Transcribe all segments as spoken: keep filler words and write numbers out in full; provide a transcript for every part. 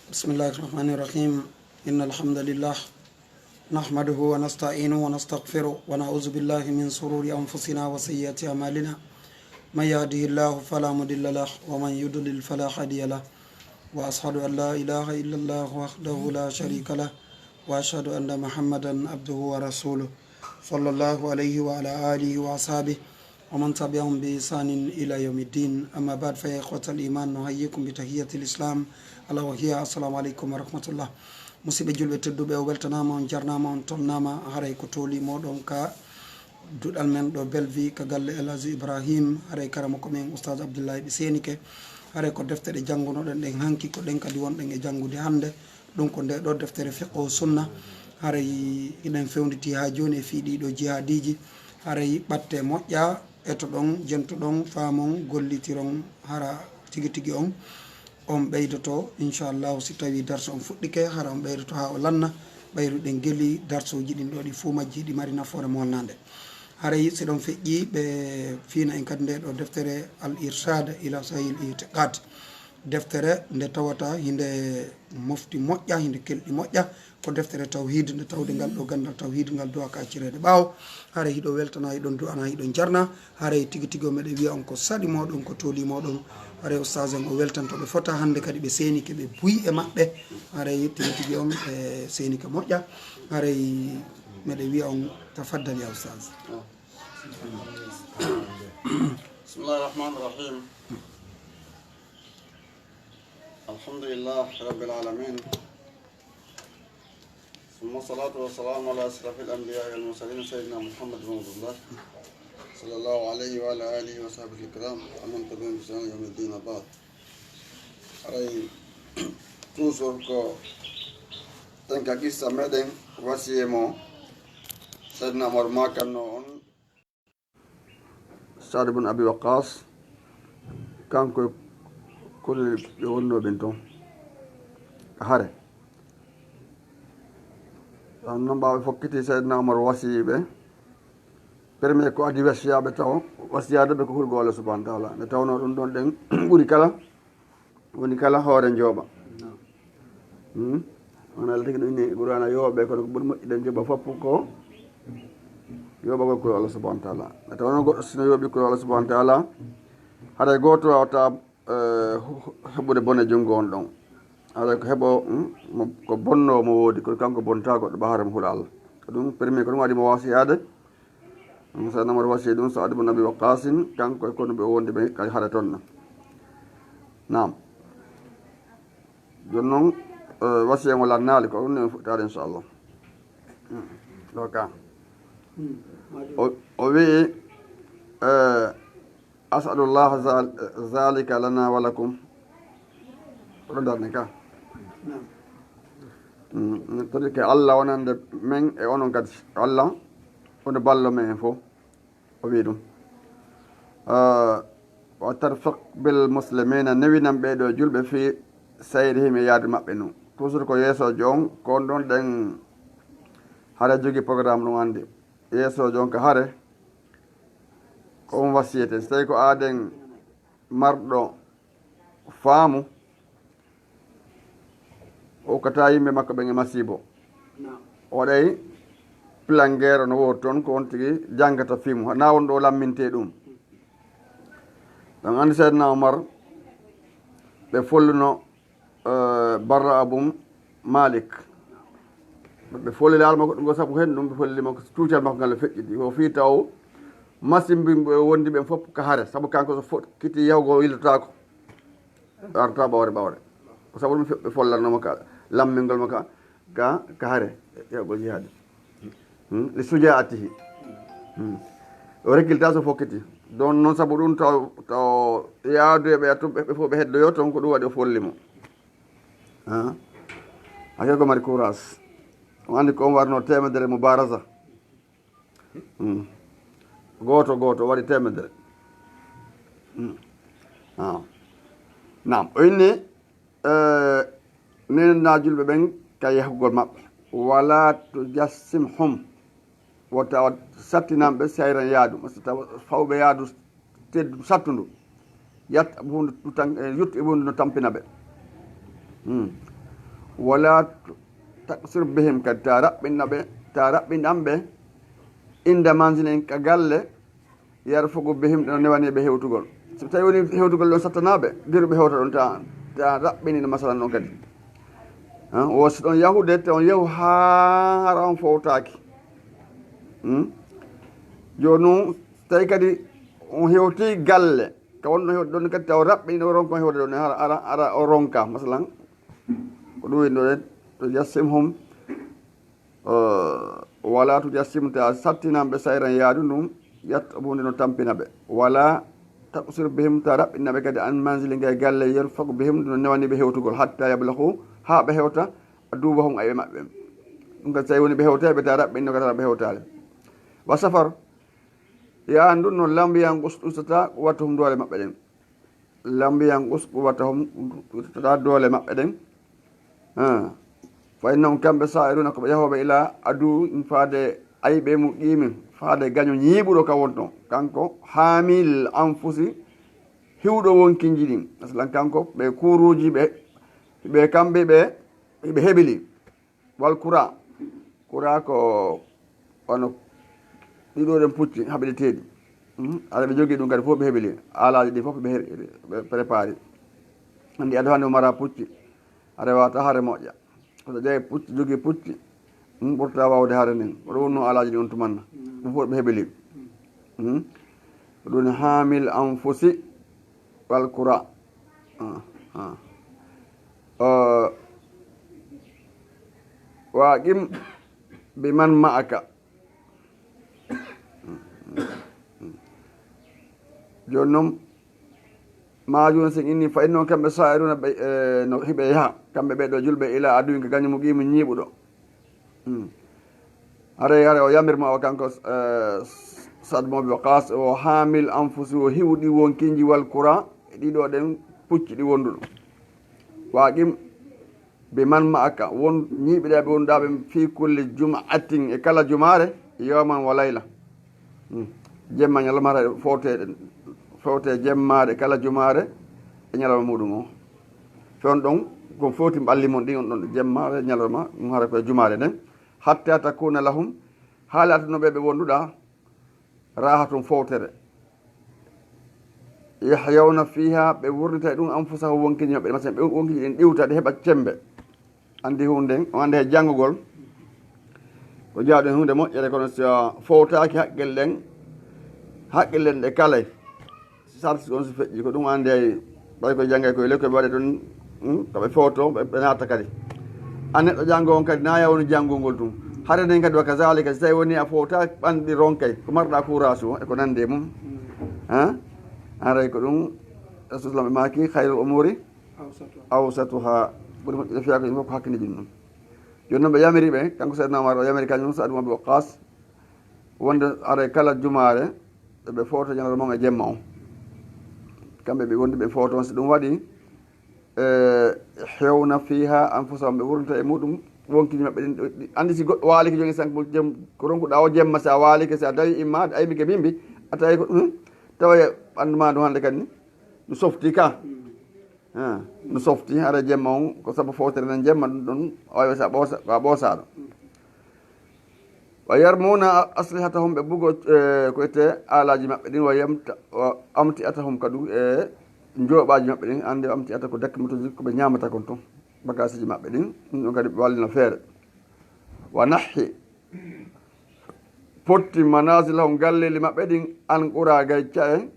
بسم الله الرحمن الرحيم. إن الحمد لله نحمده ونستعينه ونستغفره ونعوذ بالله من شرور أنفسنا وسيئات أعمالنا. من يهده الله فلا مضل له ومن يضلل فلا هادي له. وأشهد أن لا إله إلا الله وحده لا شريك له وأشهد أن محمدا عبده ورسوله. صلى الله عليه وعلى آله وأصحابه ومن تبعهم بإحسان إلى يوم الدين. أما بعد، فيا إخوة الإيمان، نحييكم بتحية الإسلام، ألا وهي السلام عليكم ورحمة الله. Musidɓe julɓe tedduɓe, o weltanaama, on jarnaama, on tolnaama. Haray ko tooli mooɗon ka duɗal men ɗo Bellevue, ka galle El Hadji Ibrahim. Haray karamoko men Oustaz Abdoulaye Ɓe Seenike. Haray ko defte ɗe janngunoɗen ɗen hanki, ko ɗen kadi wonɗen e janngude hannde. Ɗum ko nde ɗo deftere Fiqhu Sunna. Haray hiɗen fewnditi haa jooni e fii ɗii ɗo jihaadiiji. Haray ɓatte moƴƴa, etoɗon, jentoɗon, faamon, gollitiron, hara tigi tigi on, on ɓeydoto, inchallahu, si tawii darsu on fuɗɗike, hara on ɓeydoto haa o lanna, ɓayru ɗen geli darsuuji ɗin ɗo, ɗi fuu majji, ɗi mari nafoore molnaande. Haray si ɗon feƴƴi, ɓe fiina en kadi nde ɗo deftere Al Irshad ila Sahih Al I'tiqad. Deftere nde tawata hinde mofti moƴƴa, hinde kelɗi moƴƴa, ko deftere tawhid, nde tawde ngal ɗo ganndal tawhid ngal du'a ka accireede ɓaawo. Haray hiɗo weltana, hiɗon du'ana, hiɗon jarna. Haray tigi tigi o meɗe wi'a on ko saɗi mooɗon, ko tooli mooɗon. Haray ustaas en o weltanto ɓe fota hannde kadi ɓe seenike ɓe buy e maɓɓe. Haray tigi tigi on ɓe seenike moƴƴa. Haray meɗe wi'a on tafaddal ya ustaas. بسم الله الرحمن الرحيم. الحمد لله رب العالمين. ثم الصلاة والسلام على أشرف الأنبياء والمرسلين سيدنا محمد بن عبد الله صلى الله عليه وعلى آله وصحبه الكرام ومن تبعهم بإحسان إلى يوم الدين وبعد. Haray toujours ko tenka qissa meɗen wasiye mo Seydina Omar makanno on. Saad bun Abi Waqqas, kanko e kulle ɓe wonnoo ɓen ton ka hare. Ɗon non ɓaawo ɓe fokkiti Seydina Omar wasiyii ɓe. Premier ko adi wasiyaaɓe taw, wasiyaade ɓe ko hulgo Allah subhanahu wa taala. Nde tawnoo ɗum ɗon ɗen ɓuri kala, woni kala hoore njooɓa. Hmm? On Allah tigi no inni e Qur'aana yooɓe, kono ko ɓuri moƴƴude njooɓa fof ko yooɓagol kula Allah subhanahu wa taala. Nde tawnoo goɗɗo sino yooɓi kula Allah subhanahu wa taala, haray gooto waawata, eh, heɓude bone junngo on ɗon. Haray ko heɓo, hmm, mo, ko bonnoo mo woodi, kono kanko bontaa goɗɗo ɓa haray mo hula Allah. Ko ɗum premier, ko ɗum waɗi mo wasiyaade. Ɗum Seydina Omar wasiyi ɗum Saad bun Abi Waqqasin, kanko e konuɓe o wondi ɓe kay hare ton na. Naam. Jooni non, eh, wasiya ngo lannaali, ko ɗum ne fuɗɗaade, inchallah. Hmm. Ɗo ka. O, o wi'i, eh, "As'alullah zal-, zalika lana wa lakum." Ko ɗo darni ka. Naam. Mm, tadi ke Allah wonande men e onon kadi. Allah woni ballo men en fof. O wi'i ɗum. Ah, "Wa tarfiq bil muslimina", newinan ɓee ɗo julɓe fi sayrihim e yaade maɓɓe nu. Toujours ko yeeso jon, ko on ɗon ɗen hare jogi programme ɗum andi. Yeeso jon ka hare, ko on wasiyeten. So tawi ko aaden marɗo faamu, o hokkata yimɓe makko ɓen e masiibo. O waɗay plangeero no woodi toon, ko on tigi janngata fimu. Na won ɗo lammintee ɗum. Ɗon anndi Seydina Omar, ɓe folluno, eh, Barra Abum Malik. Ɓe folli laal makko ɗum, sabu hen ɗum ɓe folli makko, cuucal makko ngal no feƴƴiti. O fii taw masimbinɓe wondi ɓen fof ka hare, sabu kanko so fokkiti yahugol yiltotaako. Arta ɓawre ɓawre. Ko sabu ɗum ɓe follannoo mo ka lammingol mo ka, ka, ka hare, yahugol jihaadi. Hmm? Li sujaatihi. Hmm. O résultat so fokkiti. Ɗon noon sabu ɗum taw, taw yaadu e ɓe, ɓe fof ɓe heddoyoo toon, ko ɗum waɗi o folli mo. Ah. Hakke ko mari courage. On anndi ko on warno teemedere mubaraza. Hmm. Gooto, gooto waɗi teemedere. Hmm. Ah. Naam, o inni, eh, nenna julɓe ɓen ka yahugol maɓɓe. Wala tujassimhum. Wota o sattinan ɓe sayran yaadu. Parce que tawa fawɓe yaadu teddu sattundu. Yat abu hundu tan, eh, yut ibu hundu no tampina ɓe. Hmm. Wala taqsir bihim, kadi ta raɓɓinɗa ɓe, ta raɓɓinɗan ɓe, inda manzilin, ka galle, yarfuqu bihim, ɗo newani ɓe hewtugol. So tawi woni hewtugol ɗon sattanaɓe, diru ɓe hewta ɗon, ta, ta raɓɓinino masalan ɗon kadi. Ha, wo si ɗon yahude, te on yahu haa hara on fowtaaki. Hmm? Jooni noon, tawi kadi on hewti galle, ka wonno hewde ɗon kadi, taw raɓɓinino ronko hewde ɗon, hara, hara, hara o ronka, masalan. Ko ɗum woni ɗo, to jassim hum, eh, wala tu jassim, ta sattinan ɓe sayran yaadu ndun, yat abu nde no tampina ɓe. Wala taqsir bihim, ta raɓɓinna ɓe kadi an manzili ngay galle, yarfuqu bihim, ɗum no newani ɓe hewtugol, hatta yablagu, haa ɓe hewta, aduwwahum, ayɓe maɓɓe ɓen. Ɗum kadi, so tawi woni ɓe hewtay ɓe, ta raɓɓinno kadi ɓe hewtaali. Wa safar, yahan ndun no lam yanqus, ɗustata quwwatahum, doole maɓɓe ɗen. Lam yanqus quwwatahum, ɗustata doole maɓɓe ɗen. Ah. Fa innahum, kamɓe, sa'iruna, ko ɓe yahooɓe ila aduwwin, faade ayɓe muqimin, faade gaño ñiiɓuɗo ka wonto. Kanko haamil anfusi, hiwɗo wonkinji ɗin. Masalan, kanko ɓe kuuruuji ɓe, ɓe kamɓe ɓe, ɓe heɓili. Wal kura. Kura ko wano ɗiɗo ɗen pucci haɓideteeɗi. Hmm? Aɗa ɓe jogii ɗum kadi fof ɓe heɓili. Alaaji ɗin fof ɓe he-, ɓe prépari. Anndi aɗa hannde mara pucci. Aɗa wata hare moƴƴa. Ko so ƴeewi pucci, jogii pucci. Hmm, ɓurta waawde hare nden. Ko ɗum wonno alaaji ɗin on tumanna. Ɗum fof ɓe heɓili. Hmm? Ko ɗum woni haamil anfusi wal kura. Ah, ah. Eh, wa aqim bi man ma'aka. Jooni noon, maajum sen inni, fa inno kamɓe sa'iruna ɓe, eh, no hiɓe yaha, kamɓe ɓe ɗo julɓe, ila aduwin ka gaño muqimin ñiiɓuɗo. Hmm. Haray, haray o yamirma o kanko, eh, Sa'd bin Abi Waqqas, o haamil anfusi, o hiwɗi wonkinji wal kura, e ɗiɗo ɗen pucci ɗi wonduɗo. Wa aqim bi man ma'aka, won ñiiɓiɗa ɓe wonduɗa ɓe fi kulli jum'atin, e kala jumaare, yawman wa layla. Hmm. Jemma ñalawma haray fowte, fowte jemmaare kala jumaare e ñalawma muɗum o. Fe on ɗon, ko fowti ɓalli mon ɗin, on ɗon jemmaare, ñalawma, ɗum haray ko e jumaare nden. Hatta takuna lahum, haa laatano ɓe ɓe wonduɗa, rahatun fowtere. Yahyawna fiha, ɓe wurnita e ɗum anfusahum, wonkinji maɓɓe, masalan, ɓe wonkinji ɗin ɗiwta, ɗi heɓa cembe. Anndi huunde, o anndi hay janngugol. Ko jaaɗo huunde moƴƴere, kono si a fowtaaki haqqille ɗen, haqqille ɗen ɗe kalay. Sarti on si feƴƴi, ko ɗum anndi hay, ɓay ko janngay koye lekkoy ɓe waɗe ɗon, hmm, ko ɓe fowto, ɓe, ɓe naata kadi. An neɗɗo janngo on kadi, na yawni janngugol ɗum. Hare nden kadi wa kazalika, si tawi woni a fowta ɓanɗi ronkay, ko marɗa courage o, e ko nandi e mum. Ha? Haray ko ɗum, Rasul sallam ɓe maaki, khayrul umuri awsatuha. Ɓuri moƴƴude fiyaa ko yimɓe ko hakkini ɗum ɗum. Jooni noon ɓe yamiri ɓe, kanko Seydina Omar o yamiri kañum Sa'd ibn Abi Waqqas, wonde haray kala jumaare, ɓe fowta ñalawma on e jemma on. Kamɓe ɓe wondi ɓe fowta on, si ɗum waɗi, eh, hewna fiha anfusahum, ɓe wurnita e muɗum wonkiji maɓɓe ɗin. Ɗi, anndi si goɗɗo waalike jooni sank jem-, ko ronkuɗa o jemma, si a waalike, si a dawi imma, a aymike bimbi, a tawi ko, hmm, tawa e ɓanndu ma ndu hannde kadi ni, ndu softi ka. Ah, no softi, hara jemma on, ko sabu fowtere nden jemma, ɗum ɗon, o wawi sa ɓoosa, wa ɓoosaɗo. Wa yarmuna aslihatahum, ɓe bugo, eh, ko ete alaji maɓɓe ɗin, wa yamta-, wa amti'atahum kadu, e njoɓaji maɓɓe ɗin, ande amti'ata ko dakkimotoji ko ɓe ñamata kon ton, bagasiji maɓɓe ɗin, ɗum ɗon kadi ɓe wallino feere. Wa nahhi, potti manazilahum, galleli maɓɓe ɗin, an qura gay ca'e,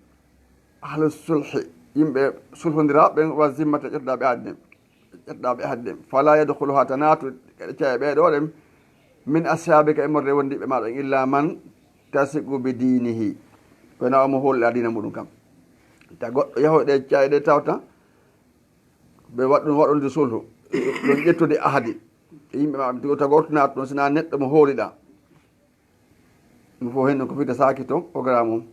ahlu sulhi, yimɓe sulhondiraaɓe ɓen, wa zimmata, ƴettuɗaaɓe ahdi ɗen, ƴettuɗaaɓe ahdi ɗen. Fala yadkhuluha, ta naatu e ca'e ɓee ɗoo ɗen, min ashabika, immorde wondiɓɓe maaɗa, illa man tasiqu bi dinihi, ko wona omo hoolɗa diina muɗum kam. Ta goɗɗo yahoy ɗe ca'e ɗe tawta ɓe waɗ-, ɗum waɗonde sulhu, ɗum ƴettude ahdi e yimɓe maɓɓe, tago tago naatu ɗon, sina neɗɗo mo hooliɗa. Ɗum fof heen ko fita saakito programme on.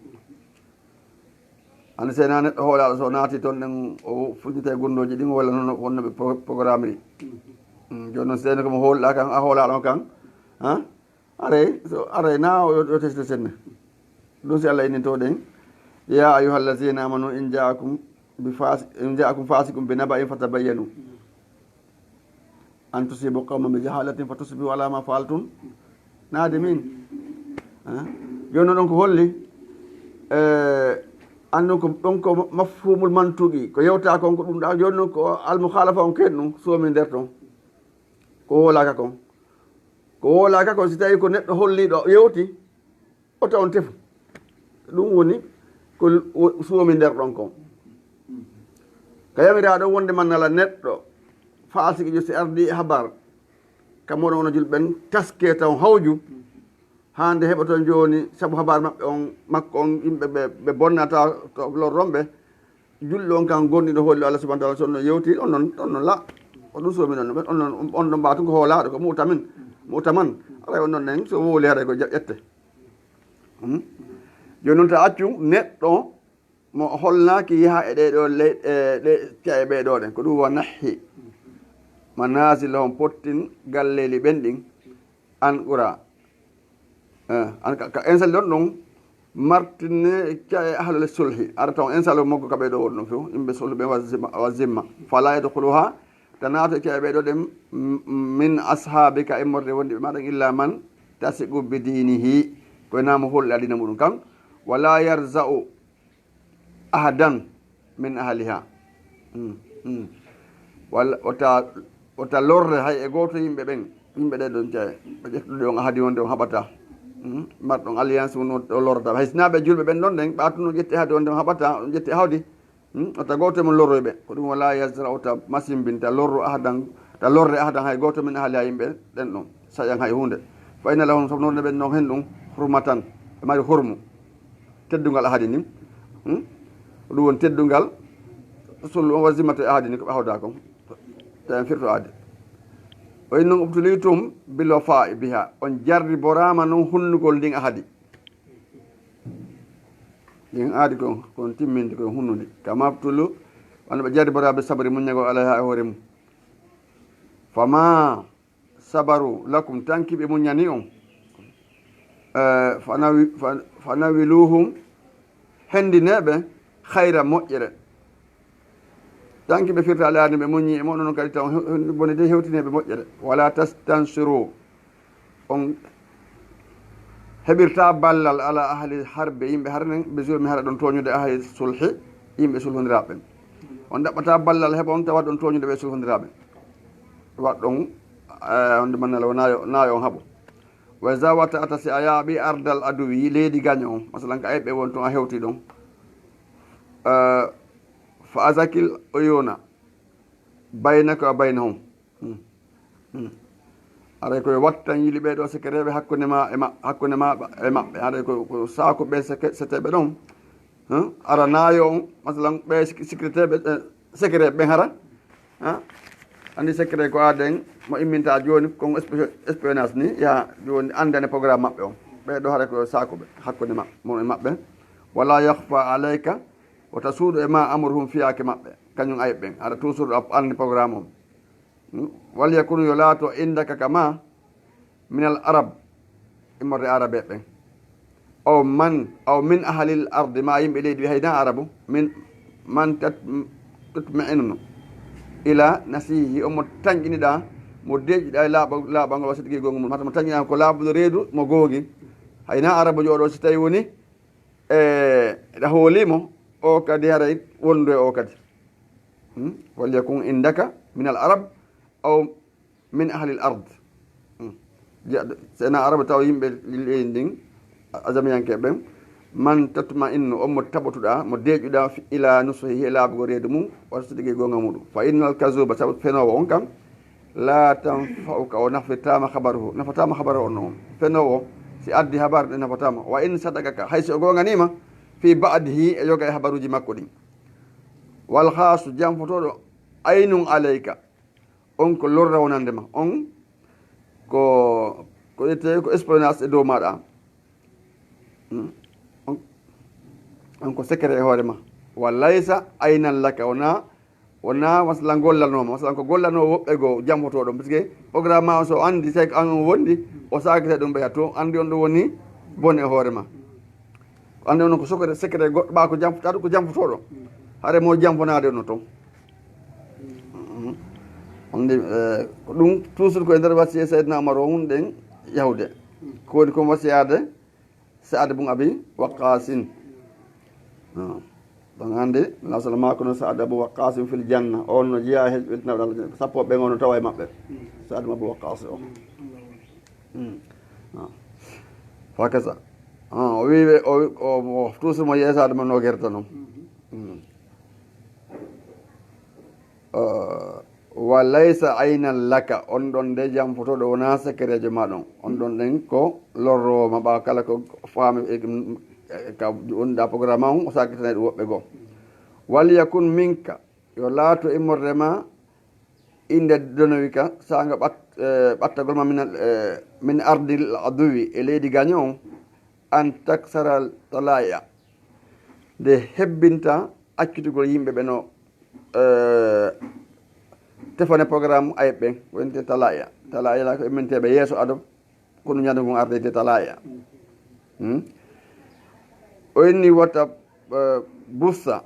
Hannde so wonaa neɗɗo hoolaaɗo, so naati toon, ɗen o fuɗɗita e gunndooji ɗin, walla noon wonno ɓe pro-, programme ri. Mm, jooni noon, so wonaa ko mo hoolɗaa kan, a hoolaaɗo kan, ha? Aray, so aray na o, o teskito seɗɗa. Ɗum si Allah inninto ɗen, "Ya ayyuhal lazina amanu in ja'akum bi fasi-, in ja'akum fasiqun bi naba'in fatabayyanu." أن تصيبوا قوما بجهالة فتصبحوا على ما فعلتم نادمين. Eh? Jooni noon, ɗon ko holli, eh, anndon ko, ɗon ko mafhumul mantuqi, ko yewta kon ko ɗum ɗa. Jooni noon ko almukhalafa on ken ɗum, soomi nder ton. Ko wolaaka kon. Ko wolaaka kon, si tawi ko neɗɗo holliiɗo yewti, o taw on tefu. Ɗum woni ko l-, wo-, suwomi nder ɗon kon. Ka yamira ɗon wonde man nala neɗɗo faasiqijo si ardi e habar, ka moɗon ono julɓe ɓen, taske taw hawju, haa nde heɓoton jooni, sabu habar maɓɓe on, makko on, yimɓe ɓe, ɓe bonnata to lorron ɓe, julɗo on kan gonɗiɗo holli Allah subhanahu wa ta'ala, so on non yewti, on non, on non la. Ko ɗum suwomi non, on non, on ɗon mbaatu ko hoolaaɗo, ko mu'tamin, mu'taman. Aray on non nen, so wowli haray ko ja-, ƴette. Hmm? Jooni noon, ta accu neɗɗo mo holnaaki yaha e ɗee ɗoo ley-, e ɗe caye ɓee ɗoo ɗen. Ko ɗum wa nahhi manazilahum, pottin galleeli ɓen ɗin, an qura. Eh, an ka, ka insal ɗon ɗon, martine caye ahlul sulhi. Ara taw insal moggo ka ɓee ɗoo wonno few, yimɓe sulhu ɓe wa zimma, wa zimma. Fala yadkhuluha, ta naato e caye ɓee ɗoo ɗen, m-, min ashabika, immorde wondi ɓe maɗa, illa man tasiqu bi dinihi, ko e naamo hulɗe adina muɗum kan. Wala yarza'u ahadan min ahliha. Mm, mm. Walla wota, wota lorre hay e gooto yimɓe ɓen, yimɓe ɗe ɗon caye. Ɓe ƴettuɗo on ahadi wonde on haɓata. Mm, marɗon alliance woni o lorrata. Hay sinaa ɓe julɓe ɓen ɗon ɗen, ɓaatuno ƴetti ahadi wonde on haɓata, on ƴetti ahadi. Hmm? Wota gooto e mon lorroy ɓe. Ko ɗum wala yazra, wota masimbin, ta lorru ahadan, ta lorre ahadan hay gooto min ahliha yimɓe ɗen ɗon. Sayan hay huunde. Fa inna lahum, sabu noon ɓen ɗon hen ɗum, hurmatan. Ɓe mari hurmu. Teddungal ahadi nin. Hmm? Ko ɗum woni teddungal. Sulhu on wa zimmatu e ahadi nin ko ɓe hawda kon. Tawi en firto ahadi. O inni on, ubtulitum bil wafa'i biha. On jarriboraama noon hunnugol ndin ahadi. Ɗin aadi kon, kon timminde kon hunnude. Kama btulu, wano ɓe jarribora be sabri, muññagol alayha e hoore mum. Fama sabaru lakum, tanki ɓe muññani on. Eh, fanawi-, fa-, fanawiluhum, hendineɓe khayra moƴƴere. Tanki ɓe firta alaani ɓe muññi e moɗon, non kadi taw he-, he-, bone de hewtine ɓe moƴƴere. Wala tastansiru. On heɓirta ballal ala ahli harbe, yimɓe hare nen, ɓe zulmi hara ɗon tooñude ahli sulhi, yimɓe sulhondiraaɓe ɓen. On ɗaɓɓata ballal heɓa on tawa ɗon tooñude ɓe sulhondiraaɓe. Waɗ ɗon, eh, on de mannala o naayo, naayo on haɓo. Wa iza wata'ata, si a yaaɓi ardal aduwi, leydi gaño on, masalan, ka ayɓe won ton a hewti ɗon. Eh, fa azakil uyuna baynaka wa baynahum. Hmm. Hmm. Aray koye wattan yili ɓee ɗoo sekereeɓe hakkunde ma e ma-, hakkunde ma e maɓɓe. Aray ko, ko saako ɓe seke-, seteeɓe ɗon. Hmm? Ara naayo on, masalan, ɓe sek-, secrétaire ɓe, eh, secret ɓen hara. Ha? Andi secret ko aden mo imminta jooni, kon esp-, espionnage ni, ya jooni andane programme maɓɓe on. Ɓee ɗoo hara ko saako ɓe, hakkunde maɓɓe, mon e maɓɓe. Wala yakhfa alayka, wota suuɗu e ma amruhum, fiyaake maɓɓe. Kañum ayɓe ɓen. Hara toujours a andi programme on. Hmm? Wal yakun, yo laato, indaka, ka ma, minal arab, immorde arabe ɓen. Aw man, aw min ahlil ardi, ma yimɓe leydi ɓe hayna arabu, min, man tat-, tatma'innu ila nasihi, omo tanƴiniɗa, mo deeƴiɗa e laaɓa-, laaɓangol wa sidqi goonga mum. Hata mo tanƴina ko laaɓuɗo reedu mo goongi. Hayna arabu jooɗo si tawi woni, e, ɗa hoolimo, o kadi haray wondu e o kadi. Hmm? Wal yakun indaka minal arab, aw min ahlil ard. Hmm. Jeyaɗo, sena arabe taw yimɓe leydi ndin, a-, ajamiyanke ɓen, man tatma'innu, on mo taɓotuɗa, mo deeƴuɗa fi-, ila nusuhihi, e laaɓugo reedu mum, wa sidqi goonga muɗum. Fa innal kazuba, sabu fenoowo on kan, la tanfa'uka, o nafitama habaruhu, nafatama habaru on non. Fenoowo, si addi habar, ɗe nafatama. Wa in sadaqaka, hay si o goonganima, fi ba'dihi, e yoga e habaruji makko ɗin. Wal khaasu, janfotoɗo, aynun alayka, on ko lorra wonande ma, on ko, ko ete ko espionnage e dow maɗa. Hmm? On, on ko secret e hoore ma. Wa laysa aynan laka, wona, wona masala gollanoma, masala ko gollanoo woɓɓe goo janfotoɗo, parce que programme ma on so andi, c'est que an on wondi, o sakita ɗum ɓeya to, andi on ɗum woni bone e hoore ma. Ko andi on ko secret, secret goɗɗo ɓa ko janf-, taɗo ko janfotoɗo. Hare mo janfonaade no ton. Mhm. Andi, eh, ko ɗum toujours ko e nder wasiya Seydina Omar o hunɗen yahude. Ko woni kon wasiyaade Saad bun Abi Waqqasin. Ah. Donc hannde, la salama kono Saad Abu Waqqasin fil janna. On no jeyaa e weltinaaɓe Allah, sappo ɓen on no tawa e maɓɓe. Saad Abu Waqqas o. Mm. Ah. Fakasa. Ah, o wi ɓe, o wi, o, o, toujours mo yeesaade mo no gerta noon. Mm. Ah, wa laysa aynan laka, on ɗon de jam fotoɗo wona secretjo ma ɗon. On ɗon ɗen ko lorrowo ma ɓaawo kala ko faami e, e, ka wonda programme on, o sakitanay ɗum woɓɓe goo. Wal yakun minka, yo laato immorde ma, inde donowika, saanga ɓat-, eh, ɓattagol ma min, eh, min ardil aduwi, e leydi gaño on, an taksara talaya, nde hebbinta accitugol yimɓe ɓe no, eh, tefane programme ayɓe ɓen, wonte talaya. Talaya la ko imminteɓe yeeso ado, kono ñande ngun ardete talaya. Hmm? O inni wata, eh, bussa,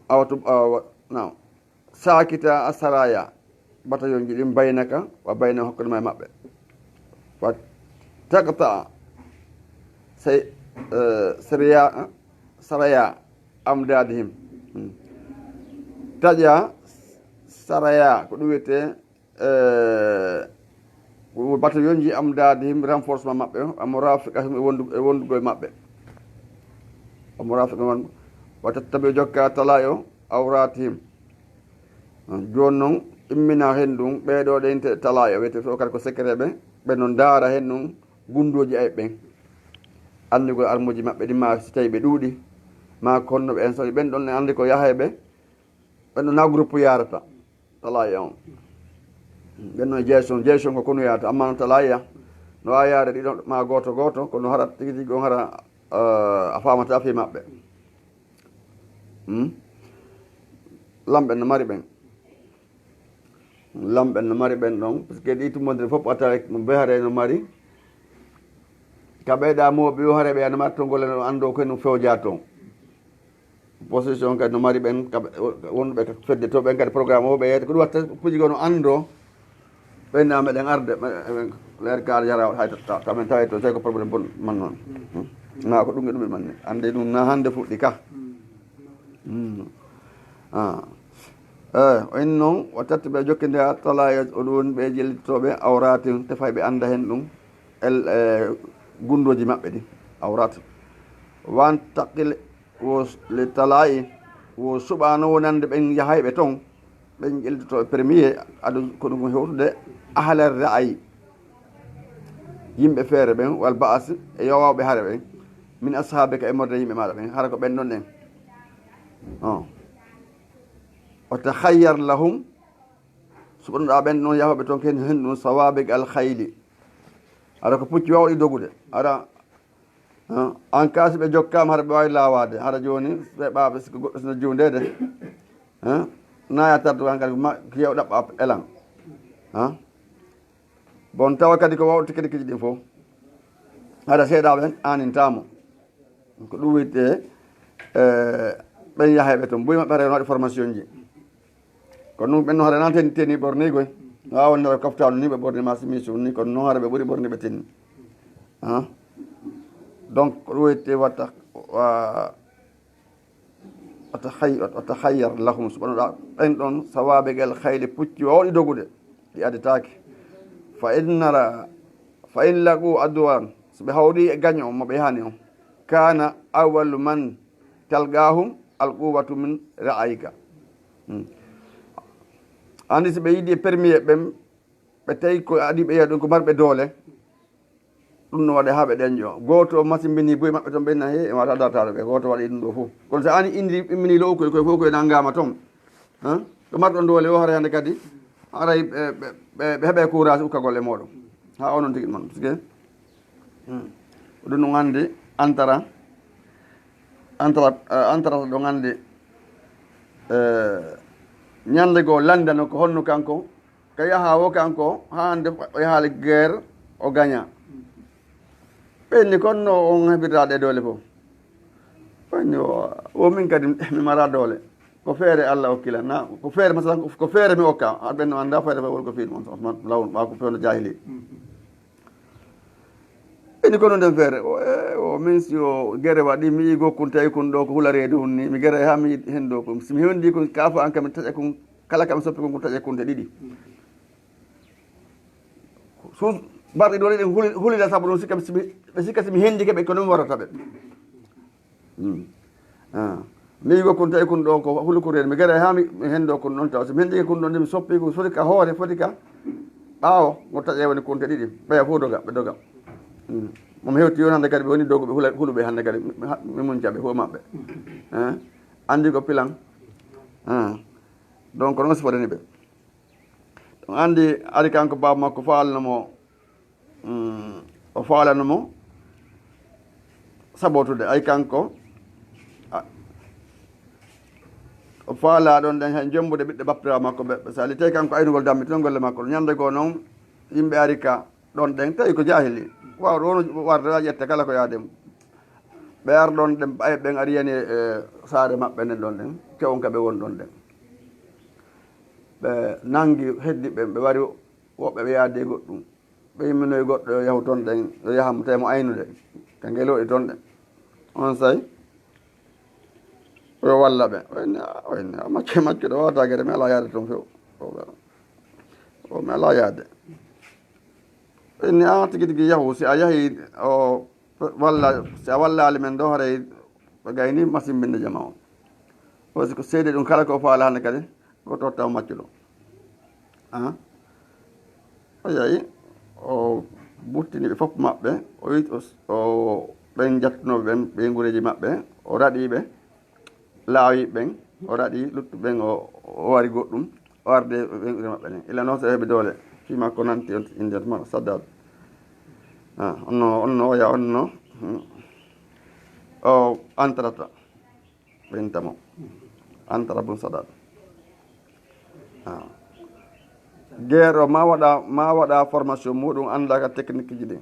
awa to, awa, no. Sakita a saraya, bataillon ji ɗin baynaka, wa bayna hakkunde ma e maɓɓe. Wa taqta say, eh, sariya, saraya amdadihim. Hmm. Taƴa saraya, ko ɗum wiyetee, eh, ko bataillon ji amdadihim, renforcement maɓɓe o, a murafiqahum e wondu-, e wondugol maɓɓe. A murafiqahum, wa tattabi jokka talayo awratihim. Jooni noon, immina heen ɗum, ɓee ɗoo ɗe inte talaayo, wiyetee ɗoo kadi ko secret ɓe, ɓe no ndaara heen ɗum gunndooji ayɓe ɓen. Anndugol armuuji maɓɓe ɗin, maa si tawii ɓe ɗuuɗi, maa ko honno ɓe en, so ɓen ɗon ne anndi ko yahayɓe, ɓen ɗon na groupe yaarata talaayo on. Ɓen ɗon jeyson, jeyson ko konu yaata, ammaa noon talaayo no waawi yaade ɗiɗo maa gooto gooto, kono hara tigi tigi on hara, eh, a faamata fii maɓɓe. Hmm? Lamɓe no mari ɓen. Lamɓe no mari ɓen ɗon, parce que ɗi tummbondire fof a taway mo behare no mari. Ka ɓeyɗa mo ɓe hare ɓe ana mari to golle no anndo ko no fewja toon. Position kadi no mari ɓen, ka ɓe, wonɓe ka fedde to ɓen kadi programme o ɓe yeeyata. Ko ɗum watta puji goo no anndo. Ɓen na meɗen arde, me-, me-, leer kaar yara hay ta, ta, ta men tawe to, sey ko problème bon man noon. Hmm? Na ko ɗum e ɗum e man ni. Annde ɗum na hannde fuɗɗi ka. Hmm. Ah. Eh, o in noon, o tatti ɓe jokkinde ha talaya, o ɗum woni ɓe jellitooɓe awraati, tefay ɓe annda heen ɗum, el, eh, gunndooji maɓɓe ɗi, awraati. Wan taqil wo s-, le talaa'i, wo suɓaano wonande ɓen yahayɓe toon, ɓen ƴellitotoo e premier, ado kono ko hewtude ahlal ra'ayi, yimɓe feere ɓen, wal ba'as, e yowawɓe hare ɓen, min ashaabika, e morde yimɓe maaɗa ɓen, hara ko ɓen ɗon ɗen. On. O takhayyar lahum, suɓanoɗaa ɓen ɗon yahooɓe toon, ken hen ɗum sawaabik al khayli. Hara ko pucci wawɗi dogude. Hara, ah, an kaa si ɓe jokkaama, hara ɓe waawi laawaade. Hara jooni, ɓe ɓaaɓe, si ko goɗɗo sino juundeede, ah, naaya tardu kan kadi, ma, ko yew ɗaɓɓa elan. Ah. Bon, tawa kadi ko wawɗo teknikeeji ɗin fof. Hara seeɗaaɓe ɓen aanintaamo. Ko ɗum wiyetee, eh, ɓen yahayɓe toon. Buy maɓɓe hara no waɗi formation ji. Kono ɗum ɓen no hara nan teni, teni ɓornigoy. Waawa wonde ɓe koftaano ni ɓe ɓorni ma simisu ni, kono noon hara ɓe ɓuri ɓorni ɓe teni. Ah. Donc, ko ɗum wiyetee watta, wa-, o takhay-, o takhayyar lahum, suɓanoɗaa ɓen ɗon sawaabik al khayli, pucci wawɗi dogude, ɗi addetaake. Fa in nara, fa in laqu aduwan, so ɓe hawri e gaño mo ɓe yahani on, kana awwalu man talqahum al quwwatu min ra'ayika. Hmm. Anndi si ɓe yiɗi e premier ɓen, ɓe tawi ko adi ɓe yiya ɗum ko marɓe doole, ɗum no waɗa haa ɓe ɗenƴo. Gooto o masimbini buy maɓɓe toon, ɓe na he, e wata dartaɗo ɓe. Gooto waɗi ɗum ɗo fof. Kono so ani indi, immini low koy, koy fof koy na ngama toon. Han? Ko marɗo doole o, haray hannde kadi, haray ɓe, ɓe, ɓe, ɓe heɓe courage ukkagol e mooɗon. Haa onon tigi mon, parce que, hmm, ko ɗum no anndi antara, antara, eh, antara ɗo anndi, eh, ñande goo landano ko honno kanko, ka yaha o kanko, haa hannde o yahaali guerre, o gaña. Ɓenni kon no on heɓirta ɗe doole fof. Ɓenni o, o min kadi mi mara doole. Ko feere Allah okki lan, na ko feere, masalan, ko feere mi okka, aɗa ɓen no annda feere ma woni ko fii ɗum, on, on, law, ɓa ko fewndo jahili. Ini kono nden feere, o, e, o, min si o gere waɗi, mi yigo kun tawi kun ɗo ko hula reedu hun ni, mi gere ha mi hen ɗo kun. Si mi hendi kun, kafa an kam mi taƴa kun, kala kam soppi kun, kun taƴa kun te ɗiɗi. Sun barɗi ɗo ɗen huli-, hulida sabu ɗum sikka si mi, ɓe sikka si mi hendike ɓe ko ɗum warata ɓe. Hmm. Ah. Mi yigo kun tawi kun ɗo ko hulukurel. Mi gere ha mi, mi hendo kun ɗon taw. Si mi hendike kun ɗon, mi soppi kun foti ka hoore, foti ka ɓaawo. Ngo taƴe woni kun te ɗiɗi. Ɓeya fof doga, ɓe doga. Hmm. Mo mi hewti yon hannde kadi ɓe woni doguɓe hula-, huluɓe hannde kadi. Mi, mi, mi munca ɓe fof maɓɓe. Eh? Andi ko pilan. Ah. Donc, ko ɗon sifodani ɓe. Ɗum anndi ari kanko baaba makko faalno mo, mm, o faalano mo sabotude. Ay kanko, a, o faalaa ɗon ɗen hay jombude ɓiɓɓe bappiraawo makko ɓe, ɓe sali. Tawi kanko aynugol dammi ton golle makko. Ñande goo noon, yimɓe ari ka ɗon ɗen, tawi ko jaahili. Waaw, ɗo no warde, wa ƴetta kala ko yaade. Ɓe ar ɗon ɗen, ɓay ɓen ari yani e saare maɓɓe nden ɗon ɗen, kewon ka ɓe won ɗon ɗen. Ɓe nangi heddi ɓen, ɓe wari woɓɓe ɓe yaade e goɗɗum. Ɓe imminoyi goɗɗo yo yahu ton ɗen, yo yaha mo tawi mo aynude. Ka ngel waɗi ton ɗen. On say, o yo walla ɓe. O inni, a, o inni, a, maccu, maccuɗo wata gere, mi alaa yaade ton few. O, o, mi alaa yaade. O inni, a, tigi tigi yahu, si a yahi, o, walla, si a wallaali men ɗo, haray ɓe gayni masimbinde jama on. O si ko seede ɗum kala ko faala hannde kadi, ko totta o maccuɗo. Ah? O yahi, o buttini ɓe fof maɓɓe, o wi-, o, o, ɓen jattunooɓe ɓen, ɓe ngureeji maɓɓe, o raɗi ɓe, laawi ɓen, o raɗi luttu ɓen, o, o wari goɗɗum, o arde ɓen ɓuri maɓɓe ɗen. Ila noon so heɓi doole, fii makko nanti on innde ma Saddad. Ah, onno, onno, oya, onno, hmm. O antarata, ɓen tamo. Antara bun Saddad. Ah. Guerre o ma waɗa, ma waɗa formation muɗum annda ka technique ji ɗin.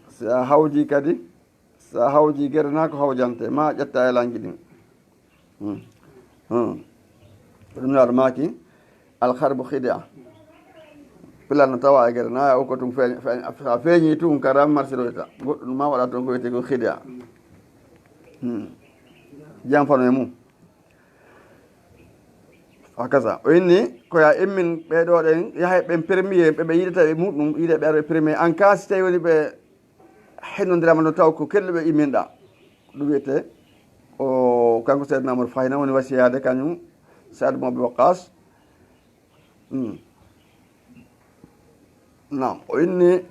Si a hawji kadi, si a hawji gere na ko hawjante, ma ƴetta e lanji ɗin. Hmm. Hmm. Ɗum yaɗo maaki, al harbu khidia. Pilal no tawa e gere na, o ko tum feeñ-, feeñ-, sa feeñi tum kara marsiroyta. Goɗɗum ma waɗa ton ko wiyete ko khidia. Hmm. Janfano e mum. Hakaza. O inni, ko ya immin ɓe ɗo ɗen, yahay ɓen premier, ɓe ɓe yiɗata ɓe muɗum, yiɗa ɓe arɓe premier. En cas, si tawi woni ɓe hennondirama no taw ko kelɗo ɓe imminɗa. Ɗum wiyete, o, kanko Seydina Umar Fahina woni wasiyaade kañum, Saad mo Abi Waqqas. Hmm. Naam, o inni,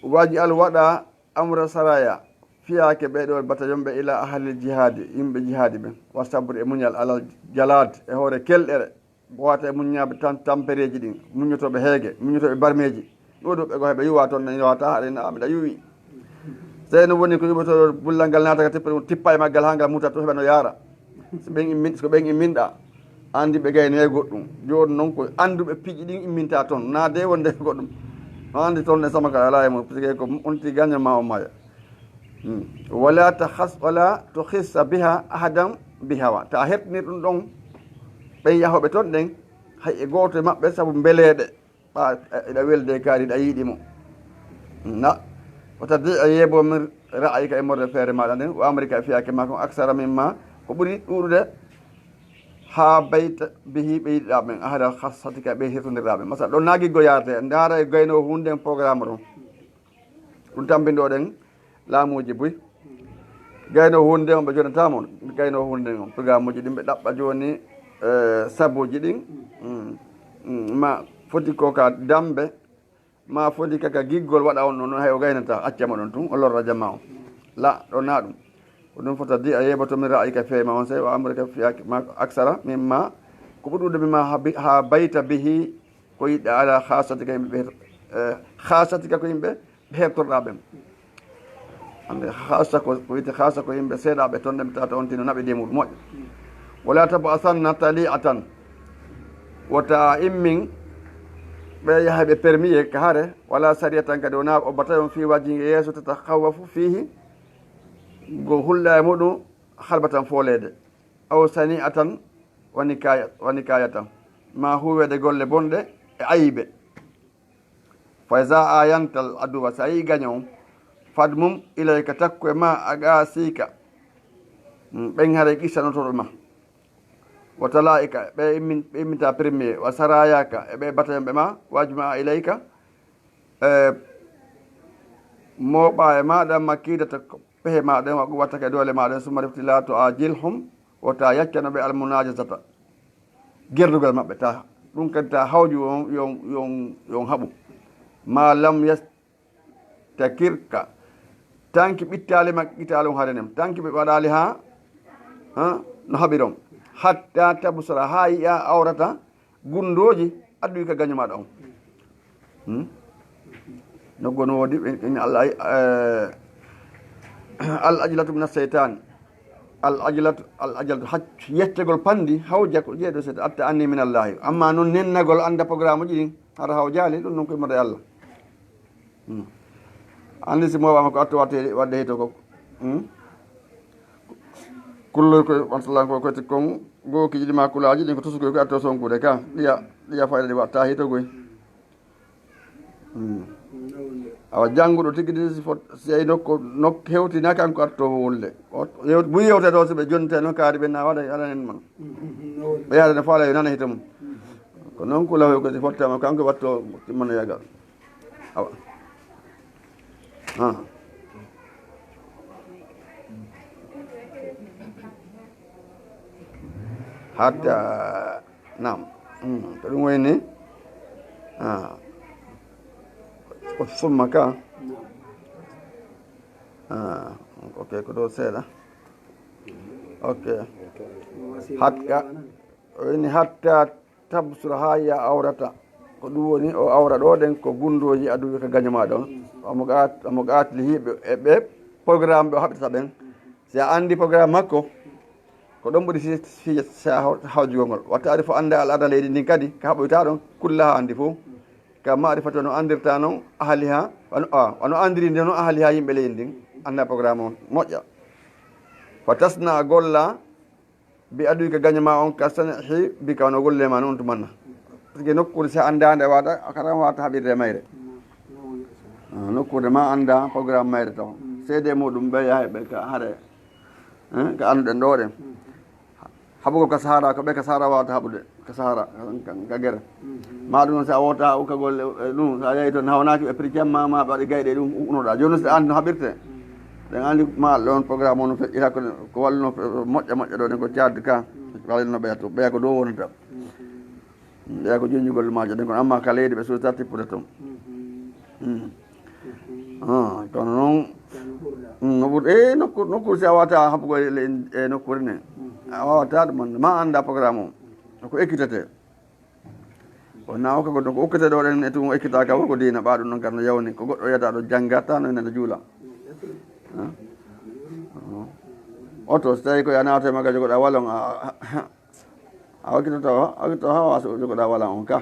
waji al waɗa, amra saraya, fiyaake ɓee ɗoo bataillon ɓe ila ahlil jihaadi, yimɓe jihaadi ɓen, wa sabri e muñal alal jalaad e hoore kelɗere, wata e muññaaɓe tan tampereeji ɗin, muññotooɓe heege, muññotooɓe barmeeji. Ɗum ɗo ɓe ko heɓe yuwa toon, ne yowata haɗa ina miɗa yuwi. Sey no woni ko yuɓotoo bullal ngal naata ka tippere, tippa e maggal haa ngal muta to heɓa no yaara. So ɓen immin-, so ɓen imminɗa, anndi ɓe gaynoyi goɗɗum. Jooni noon ko annduɓe piiji ɗin imminta toon, naade wonde goɗɗum. No anndi toon e Samakara alaa e mum, parce que ko on ti gaño ma o maaya. Hmm. Wala takhas-, wala tukhissa biha ahadan bi hawa. Ta hertinir ɗum ɗon, ɓen yahooɓe toon ɗen, hay e gooto e maɓɓe sabu mbeleeɗe. Ɓa, e, eɗa welde kaari, eɗa yiɗi mo. Na, wata de a yeebo min ra'ayika e morde feere maɗa nden, wa amrika e fiyaake ma kon, aksara min ma, ko ɓuri ɗuuɗude, haa bayta bihi ɓe yiɗiɗaa ɓen, ahada khassatika ɓe hirtondirɗaa ɓen. Masal, ɗon naagi go yaarte, ndaara e gayno hunde en programme ɗon. Ɗum tambinɗo ɗen, laamuuji buy. Gayno hunde on ɓe jonata mo, gayno hunde on. Programmeji ɗin ɓe ɗaɓɓa jooni, eh, sabuji ɗin. Mm, mm, ma foti ko ka dambe, ma foti ka, ka giggol waɗa on ɗon, hay o gaynata, acca mo ɗon tun, o lorra jama on. La, ɗon na ɗum. Ko ɗum fota di a yeɓoto min ra'ayika feema on sey, wa amrika fi ak-, ma aksara, mimma, ko ɓuri ɗuuɗude mimma ha bi-, ha bayta bihi, ko yiɗɗa ala khasatika yimɓe ɓe, eh, khasatika ko yimɓe ɓe hertorɗa ɓen. Hande khasa ko, ko wiyte khasa ko yimɓe seeɗaɓe ton ɗen tata on tino naɓe de muɗum moƴƴo. Wala tabu asanna tali'atan. Wota immin ɓe yaha ɓe permiye ka hare, wala sariyatan kadi wona o batayon fi wajhi yeeso tata khawwafu fihi go hulɗa e muɗum halbatan foolede. Aw sani'atan wa nikaya-, wa nikayata, ma huuweede golle bonɗe e ayibe. Fa iza ayantal aduwa, so a yii gaño on, fad mum ilayka, takku e ma, a gaasiika, mm, ɓen haray qissanotooɓe ma. Wa talaika, ɓe immin-, ɓe imminta premier, wa sarayaka, e ɓe batayon ɓe ma, wajma ilayka, e mooɓa e maɗa, makidata ko pehe maɗen, wa quwwataka e doole maɗen, summa refti la to a jilhum, wota yaccano ɓe almunajasata, gerdugal maɓɓe, ta ɗum kadi ta hawju on, yon, yon, yon haɓu. Ma lam yastakirka, tanki ɓittaali ma qitaalun hare nem, tanki ɓe waɗaali ha, ha, no haɓiron. Hatta tabsura, ha yi'a awrata, gundooji adduɗi ka gaño maɗa on. Hmm? No gono woodi, en, en al, eh, al ajlatu min seytaan. Al ajlatu, al ajlatu, hac-, yettegol pandi, hawja ko jeeɗo seytaan, atta anni min Allahi. Amma non nennagol anda programme ji ɗin, hara hawjaali, ɗum non ko immata e Allah. Hmm. Andi si mo wama ko atto watte, wadde hito ko. Hmm? Kulloy koy, on salan koy, koy kon, go ki jiɗi ma kulaaji ɗin ko tusukoy koy atto sonkude ka. Ɗiya, ɗiya fayda ɗi watta hito goy. Hmm. Awa jannguɗo tigi ɗin si fot, si ay nokko, nok hewtina kanko atto wolle. O, yew-, bu yewte to si ɓe jonte no kaari ɓe na waɗa, aɗa en man. Ɓe yaade no faala yo nana hito mum. Ko non kula hoy ko si fottama kanko watto timmano yagal. Awa. Ah. Hatta, naam. Hmm, ko ɗum woni ni? Ah. Ko summa ka? Ah, ok, ko ɗo seeɗa. Ok. Hatta, o woni hatta tabsura, haa yi'a awrata. Ko ɗum woni o awra ɗo ɗen ko gundooji aduwi ka gaño ma ɗon. Omo gaat-, omo gaatili hiɓe e ɓe programme ɓe o haɓɓitata ɓen. Si a anndi programme makko, ko ɗon ɓuri si, si, si a haw-, hawjugol ngol. Wa taarifu annda al ada leydi ndin kadi, ka haɓɓoyta ɗon, kullaha anndi fof. Ka maarifatu no anndirta non ahliha, wano, ah, wano anndiri nde non ahliha yimɓe leydi ndin, annda programme on moƴƴa. Fa tasna a golla, bi aduwi ka gaño ma on ka sanahi bi ka wano golle ma non tumanna. Parce que nokkuure si a annda nde waɗa, a kara wata haɓirde e mayre. Ah, nokkuure ma annda programme mayre taw. Seede muɗum ɓe yaha ɓe ka hare. Eh, ka annduɗen ɗo ɗen. Haɓugol ka sahara, ko ɓe ka sahara wata haɓude, ka sahara, ka, ka, ka gere. Ma ɗum non si a wota haɓu ka golle, eh, ɗum, si a yahi toon, hawnaaki ɓe prix jamma ma, ɓe waɗi gayɗe ɗum, unoɗa. Jooni si a anndi no haɓirte. Ɗen anndi ma ɗon programme on no feƴƴira ko, ko walluno fe-, moƴƴa moƴƴa ɗo ɗen ko Tchad ka. Walluno ɓeya to, ɓeya ko dow wonata. Ɓeya ko joñjugol maajo ɗen kon, amma ka leydi ɓe suusa tippude toon. Mm. Ah, kono noon, mm, no ɓuri, eh, nokku, nokku si a wata haɓugol e, e nokkuure ne. A wawata ɗum, ma annda programme o. Ko ekkitete. Wona o ka goɗɗo ko okkete ɗo ɗen e tun o ekkitaka fof ko diina ɓa ɗum noon kadi no yawni. Ko goɗɗo yiyata ɗo jannga tan no ene juula. Ah. Ah. Oto so tawi ko a naata e magajo goɗɗo a walon a, a, a wakkitoto, a wakkitoto haa waasa jogoɗa wala on ka.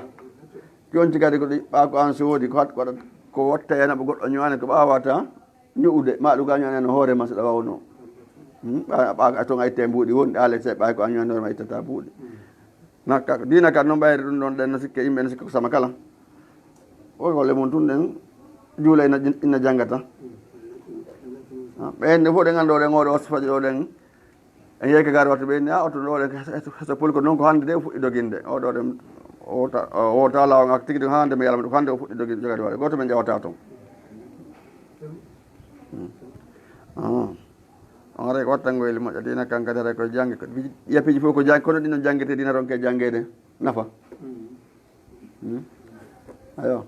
Jonti kadi ko ɗi ɓa ko an soodi ko hat ko waɗat ko watta yana ɓe goɗɗo ñoane ko ɓawata ñu'ude ma ɗum ka ñoane no hoore ma seɗa wawno. Hmm? Ɓa, ɓa a ton a itte mbuuɗi wonɗi a lese ɓay ko an ñoane hoore ma ittata buuɗi. Na ka, diina kan noon ɓayri ɗum ɗon ɗen no sikke yimɓe no sikka ko sama kala. O golle mum tun ɗen juula ina, ina janngata. Ah, ɓen ɗe fof ɗen anndo ɗen oɗo wasfaji ɗo ɗen. En yehi ka gare wattu ɓe inni, a, oto ɗo ɗen, heso, heso pulko noon ko hannde de o fuɗɗi doginde. O ɗo ɗen, o ta-, o ta laawol ngol tigi tigi hannde mi yalama ɗum, hannde o fuɗɗi doginde jogade waɗe. Gooto men ƴawata toon. Hmm. Ah. On haray ko wattango eli moƴƴa diina kan kadi haray koye jannge. Ko wi-, yapiiji fof ko jannge, kono ɗin no janngete diina ronke janngeede nafa. Hmm. Ayo.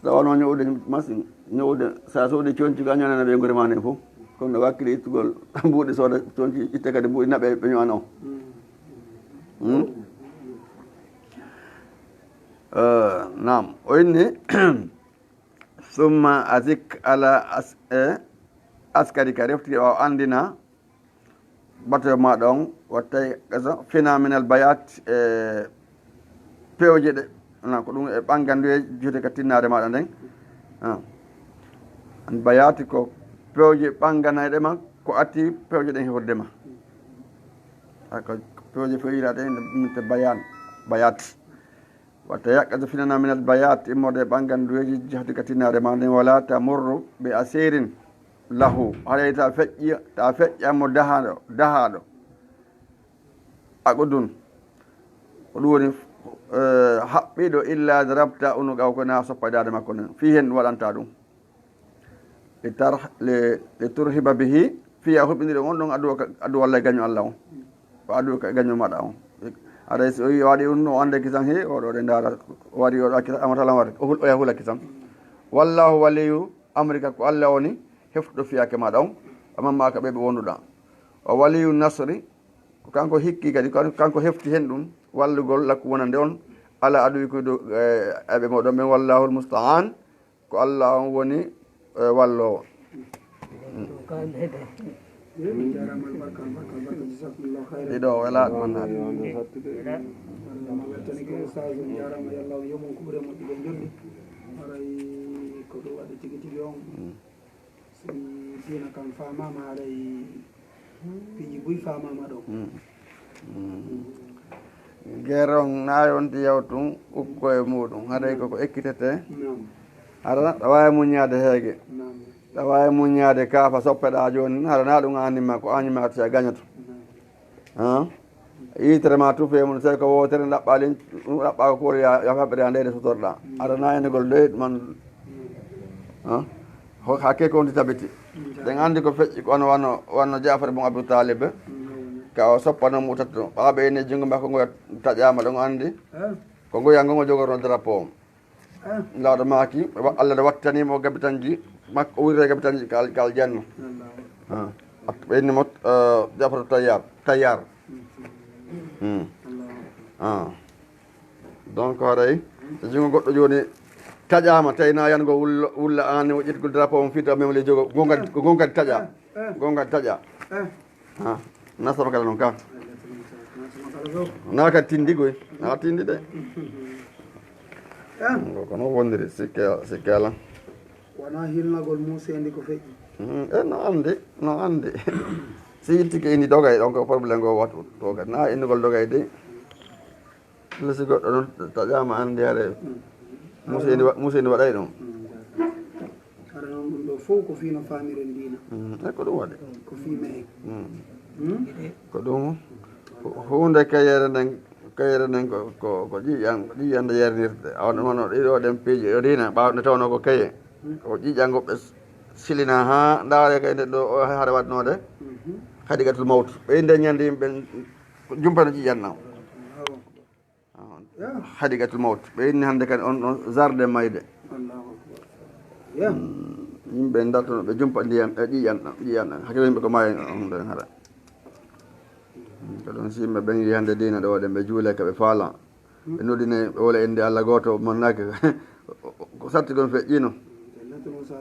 So tawano ñowude machine, ñowude, sa soodi conci ka ñaanana ɓe ngure ma ne fof. Kono no wakkili ittugol mbuuɗi sooda conci, itte kadi mbuuɗi naɓe ɓe ñoano. Hmm? Eh, naam. O inni, summa azik ala as-, eh, askari ka refti o anndina bato ma ɗon wattay eso fina minal bayat e pewje ɗe. Wona ko ɗum e ɓanganduye jiyete ka tinnaare maɗa nden. Ah. An bayati ko pewje ɓanganayɗe ma ko atti pewje ɗen e hoddema. Ah, ko Tooje feƴƴiraaɗe inde bayaan, bayaat. Wa tayaqqazu, finana, minal bayaat, immorde e ɓanngal nduweeji, jahdi ka tinnaare ma nden, wala tamurru bi asirin lahu, haray ta feƴƴi, ta feƴƴamo dahaaɗo, dahaaɗo. Aqdun, ko ɗum woni, eh, haɓɓiiɗo, illa darabta unuqahu, ko na soppa daande makko nden. Fii hen ɗum waɗanta ɗum. Li tar-, li, li turhiba bihi, fii a huɓɓindiri on ɗon addu'a ka, addu'a Allah e gaño Allah on. O addu'a ka gaño maɗa on. Haray si o yi o waɗi ɗum, o annda kisan he, o ɗo ɗe ndaara, o waɗi o ɗo kisan, amata lan waɗi, o hul-, o yaha hula kisan. Wallahu waliyu amrika, ko Allah woni heftuɗo fiyaake maɗa on, amman maaka ɓe ɓe wonduɗa. O waliyu nasri, ko kanko hikki kadi, kan-, kanko hefti hen ɗum, wallugol lakku wonande on, ala aduwi ko dow, eh, ayɓe moɗon ɓen, wallahul musta'an, ko Allah on woni, eh, walloowo. Min jaaraama albarka, albarka, albarka, jazakumullahu khairan. Ɗiɗo wela ɗum na. Mo weltani ko ustaz, on jaaraama, yalla on yoɓon kuɓure moƴƴuɓe jolli. Haray ko ɗum waɗi tigi tigi on. Mm. Si diina kan faamaama, haray piiji buy faamaama ɗo. Mm. Mm. Geron na yonti yawtun ukko e muɗum, haray koko ekkitete. Naam. Hara ɗa waawi muññaade heege. Naam. Ɗa waawi muññaade kaafa soppeɗaa jooni, hara na ɗum aanima, ko aanima to a gañoto. Naam. Han? Yitere ma tuufi e mum, tawi ko wootere, ɗaɓɓaa ɗin, ɗum ɗaɓɓaa ko kuwol ya, ya faɓɓere ya ndeyde sotorɗaa. Mm. Hara na enegol doy man. Mm. Han? Ho, hakke ko on tabiti. Mm. Ɗen anndi ko feƴƴi ko wano, wano, wano Jaafar bun Abu Talib. Mm. Ka o soppano mo tatto. Ɓaaɓe ene junngo makko ngo taƴaama ɗon anndi. Eh? Ko ngo ya ngo ngo jogorno drapeau. Eh? Laaɗo maaki, wa-, Allah ne wattani mo gabitanji makko, o wirre gabitanji kal, kal janno. Allahu. Ah. At-, ɓe inni mo, eh, Jafar Tayyar, Tayyar. Mm. Hmm. Allahu. Ah. Donc, haray, so junngo goɗɗo jooni taƴaama, tawi na yango wulla, wulla aan o ƴettugol drapeau on fito, même les jogo, gonga, gonga taƴa. Eh, eh. Gonga taƴa. Eh. Ha, nasama kala noon ka. Nasama kala ɗo. Na ka tindi goy. Na tindi de. Eh. Ko, ko noon wondiri, sikke, sikke ala. Wona hilnagol Muusa ndi ko feƴƴi. Mm, e no anndi, no anndi. Si yiltike ini dogay, donc problème go watu. To ka na innugol dogay de. Lesi goɗɗo noon taƴaama anndi hare. Mm. Muusa ndi wa-, Muusa ndi waɗay ɗum. Mm. Hara noon ɗum ɗo fof ko fii no faamiren diina. Mm, e ko ɗum waɗi. Ko fii mehe. Mm. Hmm? Ko ɗum hu-, huunde kayere nden, kayere nden ko, ko, ko ƴiiƴan, ko ƴiiƴan nde yernirde. Awa ɗum wano ɗiɗo ɗen piiji, yo diina, ɓaawo nde tawnoo ko kaye. Hmm. Ko ƴiiƴan ngo ɓe s-, silina haa ndaare kay nde ɗo, o hare waɗnoode. Mhm. Hadiqatul mawt. Ɓe innde ñande yimɓe ko jumpano ƴiiƴan na. Awa. Ah, Hadiqatul mawt. Ɓe inni hannde kadi on ɗon jardin mayde. Allahu akbar. Ya. Mm, yimɓe dartono ɓe jumpa ndiyam, e ƴiiƴan ɗam, ƴiiƴan ɗam. Hakkilo yimɓe ko maayi on ɗon hara. Mm, ko ɗon si yimɓe ɓen yi hannde diina ɗo waɗen ɓe juule ka ɓe faala. Mm. Ɓe noddine ɓe wola innde Allah gooto mannake. Ko satti kon feƴƴino. Jannatul Musa.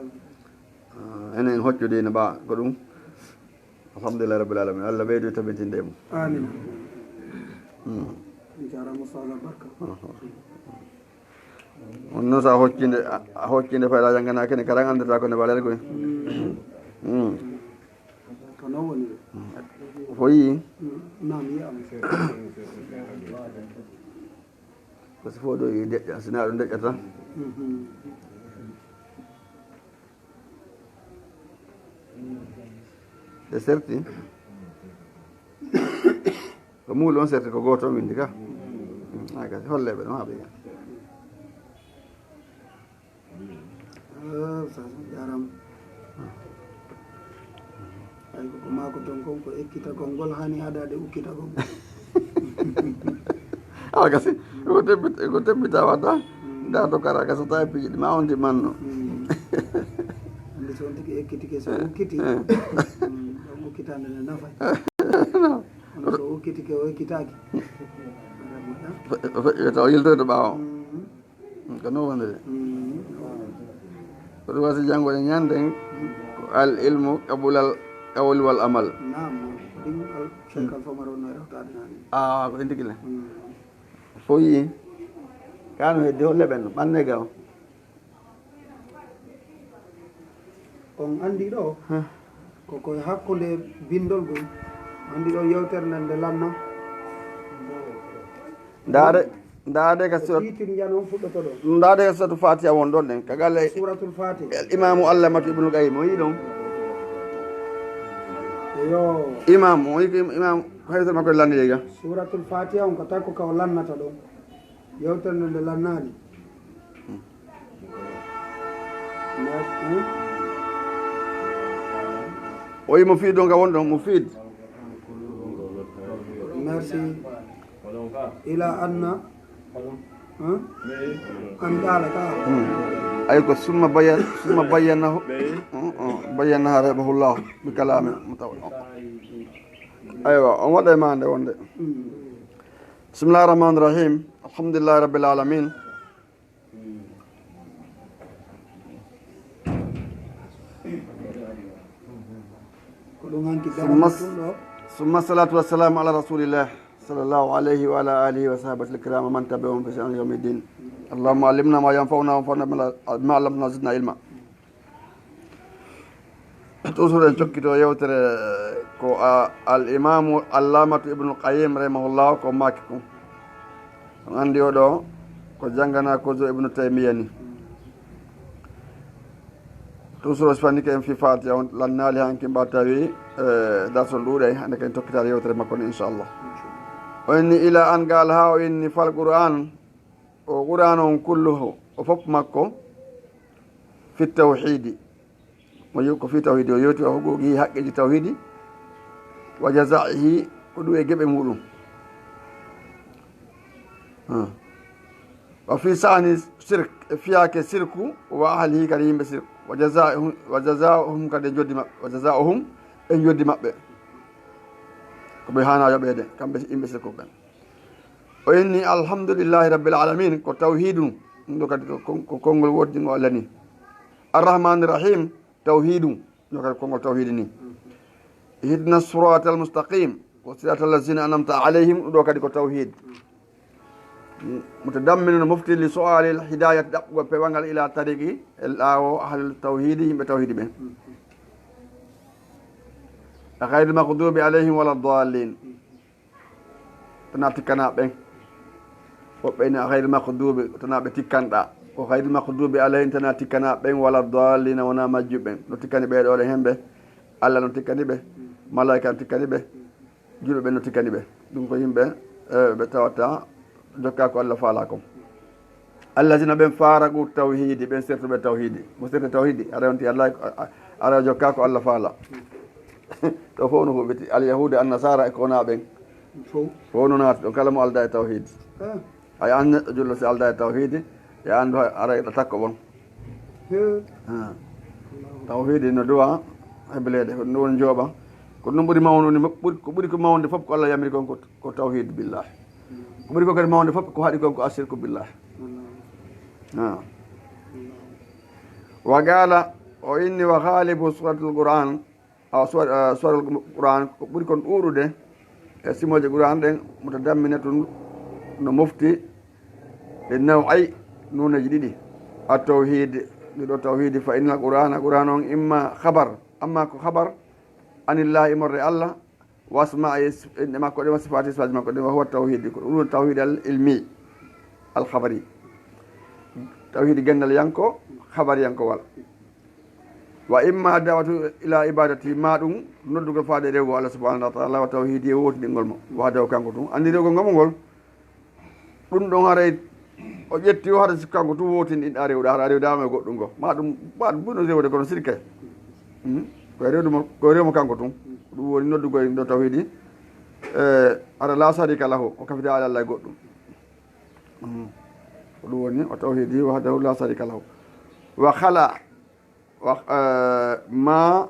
Ah, enen hoccu diina ba ko ɗum. Alhamdulillahi Rabbil Alamin. Allah ɓeydu tabintinde e mum. Amin. Hmm. On jarama, Sala Barka. On noon sa hoccinde, a, a hoccinde fayda jangana kene karan anndata ko ne balel koy. Hmm. Hmm. Ko noon woni. Fo yi? Hmm. Naam, yi am. Parce que fo ɗo yi deƴƴa, sina ɗum deƴƴa tan. Mhm. Ɓe serti. Ko muuli on serti ko gooto on windi ka. Ay, kasi holleɓe ɗum haɓe. Ah, sa, sa, jarama. Ay, ko, ko maako ton kon, ko ekkitagol ngol hani haɗaade ukkitagol. Awa kasi, ko tebbit-, ko tebbita wadda. Mm. Nda to kara ka so tawi piiji ɗi ma on di manno. Mm. Andi so on tigi ekkitike so ukkiti. Eh. Mm, ɗon ukkitande ne nafa. No. Kono so ukkitike o ekkitaaki. Fe-, fe-, taw yiltoyde ɓaawo. Mm. Ko noon woniri. Mm. Ko ɗum wasi janngude ñande ko al ilmu qabulal qawli wal amal. Naam, ɗum al-, Cheikh Alpha Omar wonno e rewtaade naane. Ah, ko ɗum tigi le. Mm. Foyi. Kano heddi holle ɓen, ɓanne gaw. On anndi ɗo, Hah. Ko koye hakkunde binndol ngol. Anndi ɗo yewtere nden nde lanna. Ndaade, ndaade ka surat, tiitir njan on fuɗɗoto ɗon. Ndaade ka suratu Fatiha won ɗon ɗen. Ka galle Suratul Fatiha. Imamu Allamatu Ibnu Qayyim, o yi ɗon. Yo. Imam, o yi ko im-, imam, hayso makko lannde ga. Suratul Fatiha on ko takko ka o lannata ɗon. Yewtere nde nde lannaali. Merci. O yi mo fiid on ka won ɗon, mo fiid. Merci. Ila anna. An qala ka. Hmm. Ay ko summa bayan-, summa bayyanahu. Hmm, hmm. Bayyanaha rahimahullah bi kalami mutawa-, aywa, on waɗa e maande wonde. Hmm. Bismillahir rahmanir rahim. Alhamdulillahi rabbil alamin. Ko ɗum hanki ثم الص-، ثم الصلاة والسلام على رسول الله صلى الله عليه وعلى آله وصحبه الكرام ومن تبعهم بإحسان إلى يوم الدين. اللهم علمنا ما ينفعنا وانفعنا بما علمتنا وزدنا علما. Toujours en jokkito yewtere ko a, al imamu allamatu Ibnu Qayyim rahimahullah ko maaki kon. On anndi oɗo ko janngana ko jo Ibnu Taymiya ni. Toujours o sifani ke en fi Fatiha on lannaali hanki mba tawi, eh, darsol ɗuuɗay, hannde ken tokkitaade yewtere makko ni, inchallah. O inni ila an gal ha o inni fal Qur'an, o Qur'an on kulluhu, o fof makko, fi tawhidi. Mo yew-, ko fii tawhidi, o yewti o huquuqi haqqeeji tawhidi, wa jazaihi, ko ɗum e geɓe muɗum. Ah. Wa fii sa'ani shirk, e fiyaake sirku, wa ahlihi kadi yimɓe sirku. Wa jazaahum, wa jazaahum kadi e njoddi maɓɓe. Wa jazaahum e njoddi maɓɓe. Ko ɓe haana yoɓeede, kamɓe yimɓe sirku ɓen. O inni, "Alhamdulillahi Rabbil Alamin," ko tawhidu. Ɗum ɗo kadi ko kon-, ko konngol woɗɗi ngo Allah ni. Arrahmani Rahim, tawhidu. Ɗum ɗo kadi konngol tawhidi ni. Ihdina siratal mustaqim, ko siratal lazina an'amta alayhim, ɗum ɗo kadi ko tawhid. Mutadamminun mofti li su'alil hidayat, ɗaɓɓugol peeɓal ngal ila tariqi, e laawo ahlul tawhidi, yimɓe tawhidi ɓen. Ghayril maghdubi alayhim wala dallin. Tana tikkana ɓen. Woɓɓe ina ghayril maghdubi, tana ɓe tikkanɗa. Ko ghayril maghdubi alayhim, tana tikkana ɓen, wala dallina, wona majjuɓe ɓen. No tikkani ɓe ɗo, hemɓe. Allah no tikkani ɓe. Malaika no tikkani ɓe. Julɓe ɓen no tikkani ɓe. Ɗum ko yimɓe, eh, ɓe tawata jokka ko Allah faala kon. Allazina ɓen faraqu tawhidi, ɓen sertuɓe tawhidi. Mo serti tawhidi, aɗa yonti Allah, a, a, aɗa jokka ko Allah faala. Ɗo fof no huɓiti, al yahuda, an nasara e ko wona ɓen. Fof. Fof no naati ɗon, kala mo alda e tawhidi. Ah. Ay an neɗɗo julɗo si alda e tawhidi, ya anndu hay aray ɗo takko ɓon. He. Ah. Tawhidi no duwa hebleede, ko ɗum woni jooɓa. Ko ɗum ɓuri mawnude, ɓuri, ko ɓuri ko mawnude fof ko Allah yamiri kon ko, ko tawhid billahi. Ko ɓuri ko kadi mawnude fof ko haɗi kon ko ashirku billahi. Ah. Wa qala, o inni wa ghalibu suratul Qur'an, awa suwar, eh, suwarol Qur'an ko ɓuri kon ɗuuɗude e simooje Qur'an ɗen, mutadamminatun no mofti e naw'ay nuuneeji ɗiɗi. A tawhid, ɗiɗo tawhidi, fa innal Qur'ana, Qur'an on imma khabar, amma ko khabar, anillahi imorde Allah, wasma e s-, inɗe makko ɗen, wa sifati sifaaji makko ɗen, wa huwa tawhidi, ko ɗum woni tawhid al ilmi, al khabari. Tawhidi gandal yanko, khabar yankowal. Wa imma da'watu ila ibadati, ma ɗum noddugol faade rewgo Allah subhanahu wa ta'ala wa tawhidi e wootidingol mo. Wahdahu kanko tun. Andi rewgol ngol mo ngol. Ɗum ɗon haray o ƴetti o hara si kanko tun wootini ɗin a rewɗa, hara a rewdama e goɗɗum go. Ma ɗum, ma ɗum buno rewde kono sirke. Hmm? Ko e rewde mo, ko e rewmo kanko tun. Ɗum woni noddugol ɗo tawhidi. Eh, hara la sharika lahu, o kafida ala Allah e goɗɗum. Hmm. Ko ɗum woni o tawhidi wahdahu la sharika lahu. Wa khala wa, eh, ma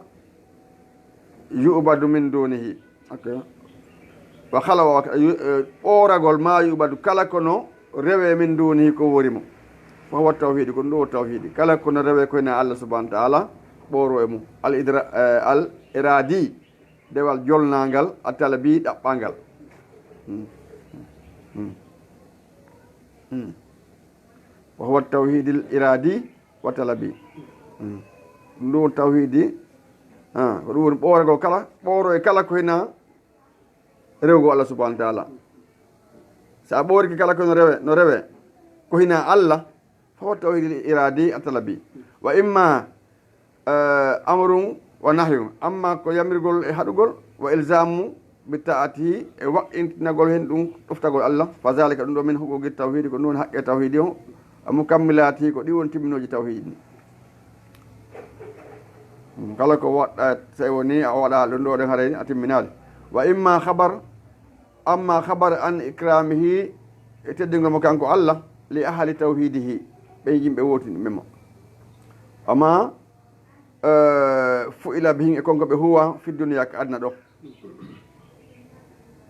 yu'badu min dunihi. Ok. Wa khala wa, eh, yu-, eh, ɓooragol ma yu'badu, kala kono rewe min dunihi ko wori mo. Fa huwa tawhidi, ko ɗum ɗo tawhidi. Kala kono rewe ko ina Allah subhanahu wa ta'ala, ɓooro e mum. Al idra-, eh, al iradi, dewal jolnangal, a talabi ɗaɓɓangal. Hmm. Hmm. Hmm. Wa huwa tawhidil iradi, wa talabi. Mm. Ɗum woni tawhidi. Ah, ko ɗum woni ɓooragol kala, ɓooro e kala ko hina rewgo Allah subhanahu wa ta'ala. So a ɓoorike kala ko no rewe, no rewe, ko hina Allah, fo tawhidil iradi a talabi. Wa imma, eh, amrun wa nahyun. Amma ko yamirgol e haɗugol, wa ilzamu bi ta'atihi, e waɗɗintinagol hen ɗum ɗoftagol Allah, fa zalika ɗum ɗo min huquqi tawhidi, ko ɗum woni haqqe tawhidi on, a mukammilati, ko ɗi woni timminooji tawhidi. Kala ko waɗɗa, so woni a waɗa ɗum ɗo ɗen haray a timminaali. Wa imma khabar, amma khabar an ikramihi, e teddingol mo kanko Allah, li ahli tawhidihi, ɓe yimɓe wootinɓe mo. Amma, eh, fu'ila bihim, e konko ɓe huwa fi dunya, ka aduna ɗo.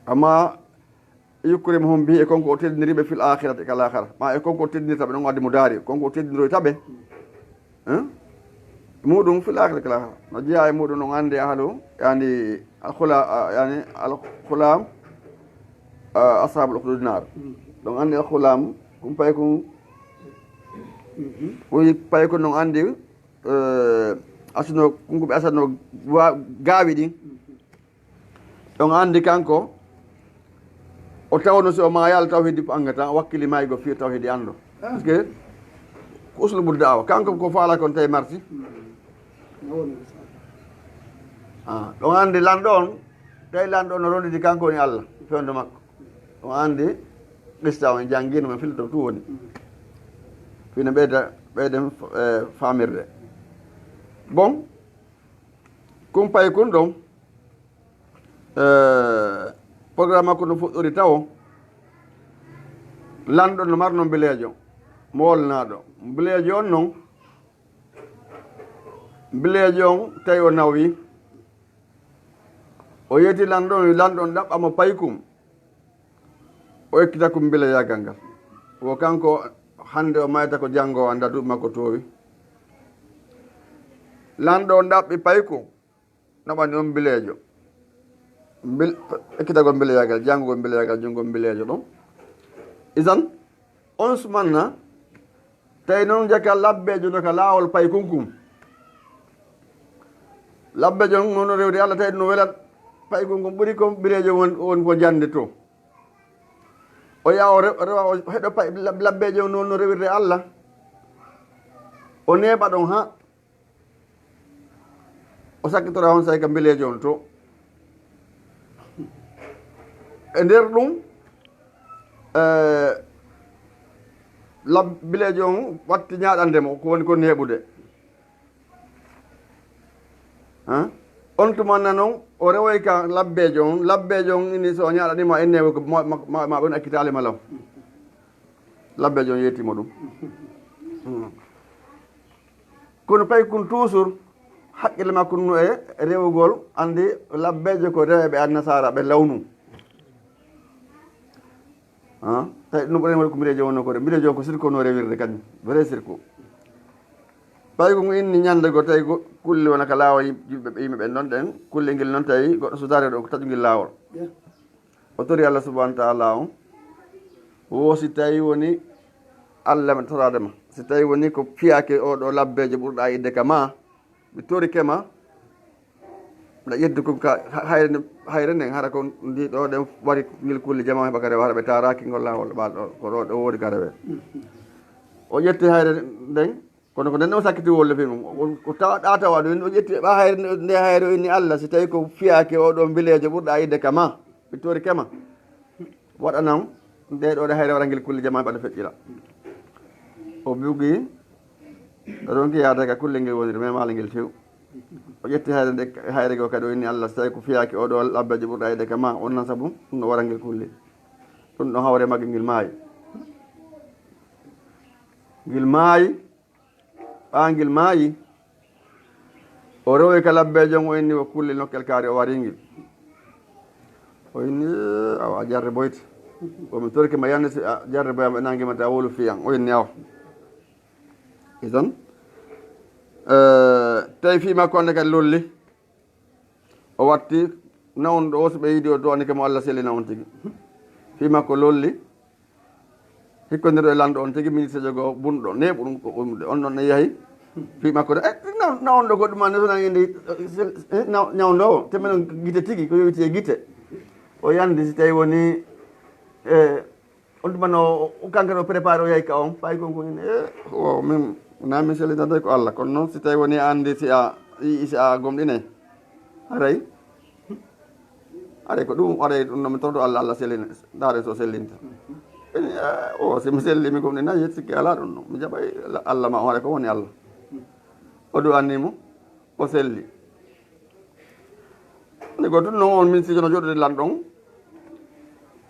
Amma yukrimuhum bihi, e konko o teddiniri ɓe fil akhirati, kal akhira. Ma e konko o teddinirta ɓe, ɗon addi mo daari, konko o teddinirta ɓe. Hein? Muɗum fil akhirati kal akhira. No jeyaa e muɗum, on anndi ahlu, yani, al khula-, ah, yani, al khulam, ah, ashabul ukhdud nar. Ɗon anndi al khulam, kum paykun, ɓuri paykun ɗon anndi, eh, asno, kum ko ɓe asno wa-, gaawi ɗin. On anndi kanko, o tawno si o maayaali tawhidi ko anngata, o wakkili maaygo fii tawhidi anndo. Parce que ko uslubu da'wa, kanko ko faala kon tawi marsi. Ah, on anndi lanɗo on, tawi lanɗo on no rondidi kanko woni Allah, fewndo makko. On anndi qissa on janngiino, men filto tu woni. Fina ɓeyda, ɓeyden, eh, faamirde. Bon, kun paykun ɗon, eh, programme makko no fuɗɗori tawo. Lanɗo no marno mbileejo, mo wolnaaɗo. Mbileejo on non, mbileejo on tawi o nawi. O yeeti lanɗo on, lanɗo on ɗaɓɓa mo paykun. O ekkita ko mbileyagal ngal. Wo kanko hannde o mayta ko janngo o annda duuɓi makko toowi. Lanɗo on ɗaɓɓi paykun. Naɓani on mbileejo. Mbil-, ekkitagol mbileyagal, janngugol mbileyagal, junngol mbileejo ɗon. Isan, on sumanna, tawi noon jaka labbeejo no ka laawol paykun kun. Labbeejo on no rewde Allah, tawi no welat paykun kun ɓuri ko mbileejo won, won ko jannde to. O yaha o re-, rewa o heɗo pay-, lab-, labbeejo on no, no rewirde Allah. O neeɓa ɗon ha o sakkitora on say ka mbileejo on to. E nder ɗum, eh, lab-, mbileejo on watti ñaaɗande mo ko woni ko neeɓude. Han? On tuma na non, o rewoy ka labbeejo on, labbeejo on ini so o ñaaɗanima, enne ko ma, ma, ma, ma ɓen accitaali ma law. Labbeejo on yeetimo ɗum. Hmm. Kono paykun toujours, haqqille makko no e rewugol, anndi labbeejo ko rewɓe annasaara ɓe lawnu. Han? Tawi ɗum ɓurani waɗi ko mbileejo wonno ko de. Mbileejo ko sirku no rewirde kañum. Vrai sirku. Paykun inni ñande go tawi go, kulli wona ka laawol yim-, yimɓe, yimɓe ɓen ɗon ɗen. Kulli ngel noon tawi goɗɗo so daari ɗo ko taƴungel laawol. O tori Allah subhanahu wa ta'ala on. Wo si tawi woni Allah mi toraade ma. Si tawi woni ko fiyaake o ɗo labbeejo ɓurɗa yiɗde ka ma, mi torike ma, mbiɗa ƴetti ko ka, ha-, hayre nde, hayre nden, hara ko ndi ɗo ɗen wari ngel kulli jama heɓa ka rewa, hara ɓe taaraki ngol laawol, ɓa ɗo, ko ɗo, ɗo woodi ka rewe. O ƴetti hayre nden, kono ko nden o sakkiti wolle fi mum. O, o tawa, ɗa tawa ɗum, o ƴetti ɓa hayre nde, nde hayre o inni Allah, si tawi ko fiyaake o ɗo mbileejo ɓurɗa yiɗde ka ma, mi torike ma. Waɗanan nde ɗo ɗe hayre wara ngel kulle jama ɓaɗa feƴƴira. O bugi, ronki yaade ka kulle ngel woniri, memaali ngel few. O ƴetti hayre nde, hayre go kadi o inni Allah, so tawi ko fiyaaki o ɗo labbeejo ɓurɗa yiɗde ka ma, on nan sabu ɗum no wara ngel kulle. Ɗum ɗo hawre magge ngel maayi. Ngel maayi, ɓaangel maayi, o rewoy ka labbeejo on, o inni o kulli nokkel kaari, o wari ngel. O inni, "Eh, awa, a jarriboyte. Ko mi torike ma yande si a jarriboyam, ɓe nangi ma ta wolu fiyan." O inni, "Awa." Isan, eh, tawi fii makko nde kadi lolli. O watti nawnuɗo o, so ɓe yiidi o dowanike mo, Allah sellina on tigi. Fii makko lolli, hikkondirɗo e lanɗo on tigi, ministre jogo bunɗo, neeɓu ɗum ko umde. On ɗon ne yahi, fii makko de, eh, naw-, nawnuɗo ko ɗum, ande so nani inde, eh, sel-, eh, naw-, ñawndoowo, te menen gite tigi, ko yowiti e gite. O yandi si tawi woni, eh, On tuma no, o kanko no préparé, o yahi ka on, paykun kun, e, o, min, na min sellintande ko Allah. Kono noon, si tawi woni a anndi si a, i, si a gomɗinay, haray, haray ko ɗum, haray ɗum no mi torto Allah, Allah sellina, ndaare so sellinta. Ene, e, o, si mi selli, mi gomɗina, yettikke alaa ɗum no. Mi jaɓay Allah ma on, haray ko woni Allah. O du'anii mo, o selli. Nde go tun non on min sijono joɗude lanɗon.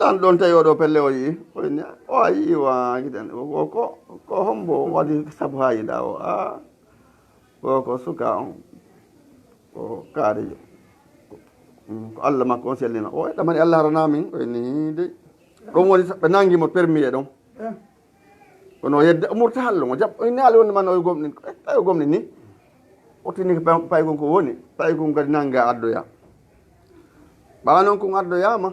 Lanɗon tawi oɗo pelle o yi'i. O inni, o a yi'i wa giden. O ko, ko, ko hombo waɗi sabu ha yiɗa o? A, o ko suka on. Ko kaarijo. Mm, ko Allah makko on sellina. O e ɗamani Allah harana min. O inni de. Ɗum woni sa-, ɓe nangi mo permis e ɗon. Kono o yedda, o murta hallo mo. Jab-, o inni ali wonde man o gomɗin. E, tawi o gomɗin ni. O tini ko pay-, paykun ko woni. Paykun kadi nanga addoya. Ɓawa noon kun addoyama.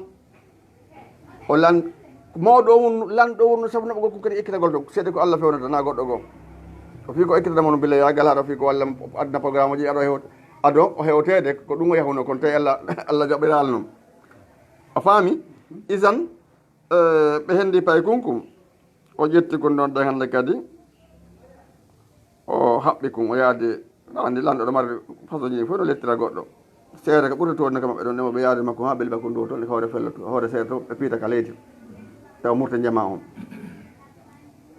O lan-, mawɗo o wonno, lanɗo o wonno sabu naɓugol kun kadi ekkitagol to. Seede ko Allah fewnata, na goɗɗo goo. O fii ko ekkitanamo no bila yagal haɗa fii ko Allah adna programme uji aɗo hewta. Ado o hewtede ko ɗum o yahuno kon tawi Allah, Allah jaɓiraali noon. A faami? Isan, eh, ɓe hendi paykun kun. O ƴetti kon ɗon ɗen hannde kadi, o haɓɓi kun, o yaadi, anndi lanɗo ɗo mari façon ji fof no lettira goɗɗo. Seere ko ɓurata toon ka maɓɓe ɗon, nemo ɓe yaade makko haa ɓe liɓa kun ɗo toon, e hoore fello to, hoore seere to, ɓe piita ka leydi. Tawa murta jama on.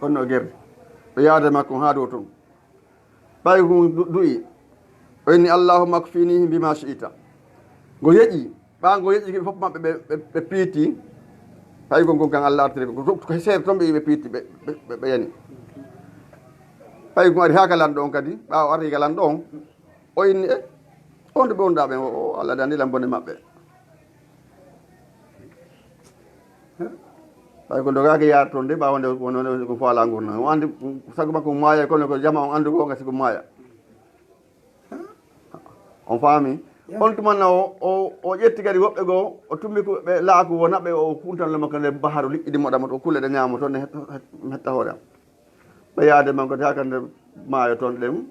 Kono o gerdi. Ɓe yaade makko haa dow toon. Ɓay ko du-, du'i. O inni, "Allahumma kfinihim bima shi'ita." Ngo yeƴi. Ɓaa ngo yeƴi, ɓe fof maɓɓe ɓe, ɓe, ɓe piiti. Ɓay ko ngon kan Allah artiri ko. Ko, ko seeɗa toon ɓe, ɓe piiti, ɓe, ɓe, ɓe, ɓe yani. Ɓay ko ari haa ka lanɗo on kadi. Ɓaawo ari ka lanɗo on. O inni, "E, on to ɓe wonɗaa ɓen?" O, o, Allah dandi lan bone maɓɓe. Ɓay ko dogaaki yaade toon de, ɓaawo nde wonde ko faala ngurndan. O anndi sago makko maaya, kono ko jama on anndu ko ngasi ko maaya. On faami? On tumanna o, o, o ƴetti kadi woɓɓe goo, o tumbi ko ɓe laaku wona ɓe o kuntan loma ko nder baharu liƴƴi ɗi moɗa mo to kulle ɗe ñaamo toon ne hetta hoore am. Ɓe yaade man ko taa ka nder maayo toon ɗen.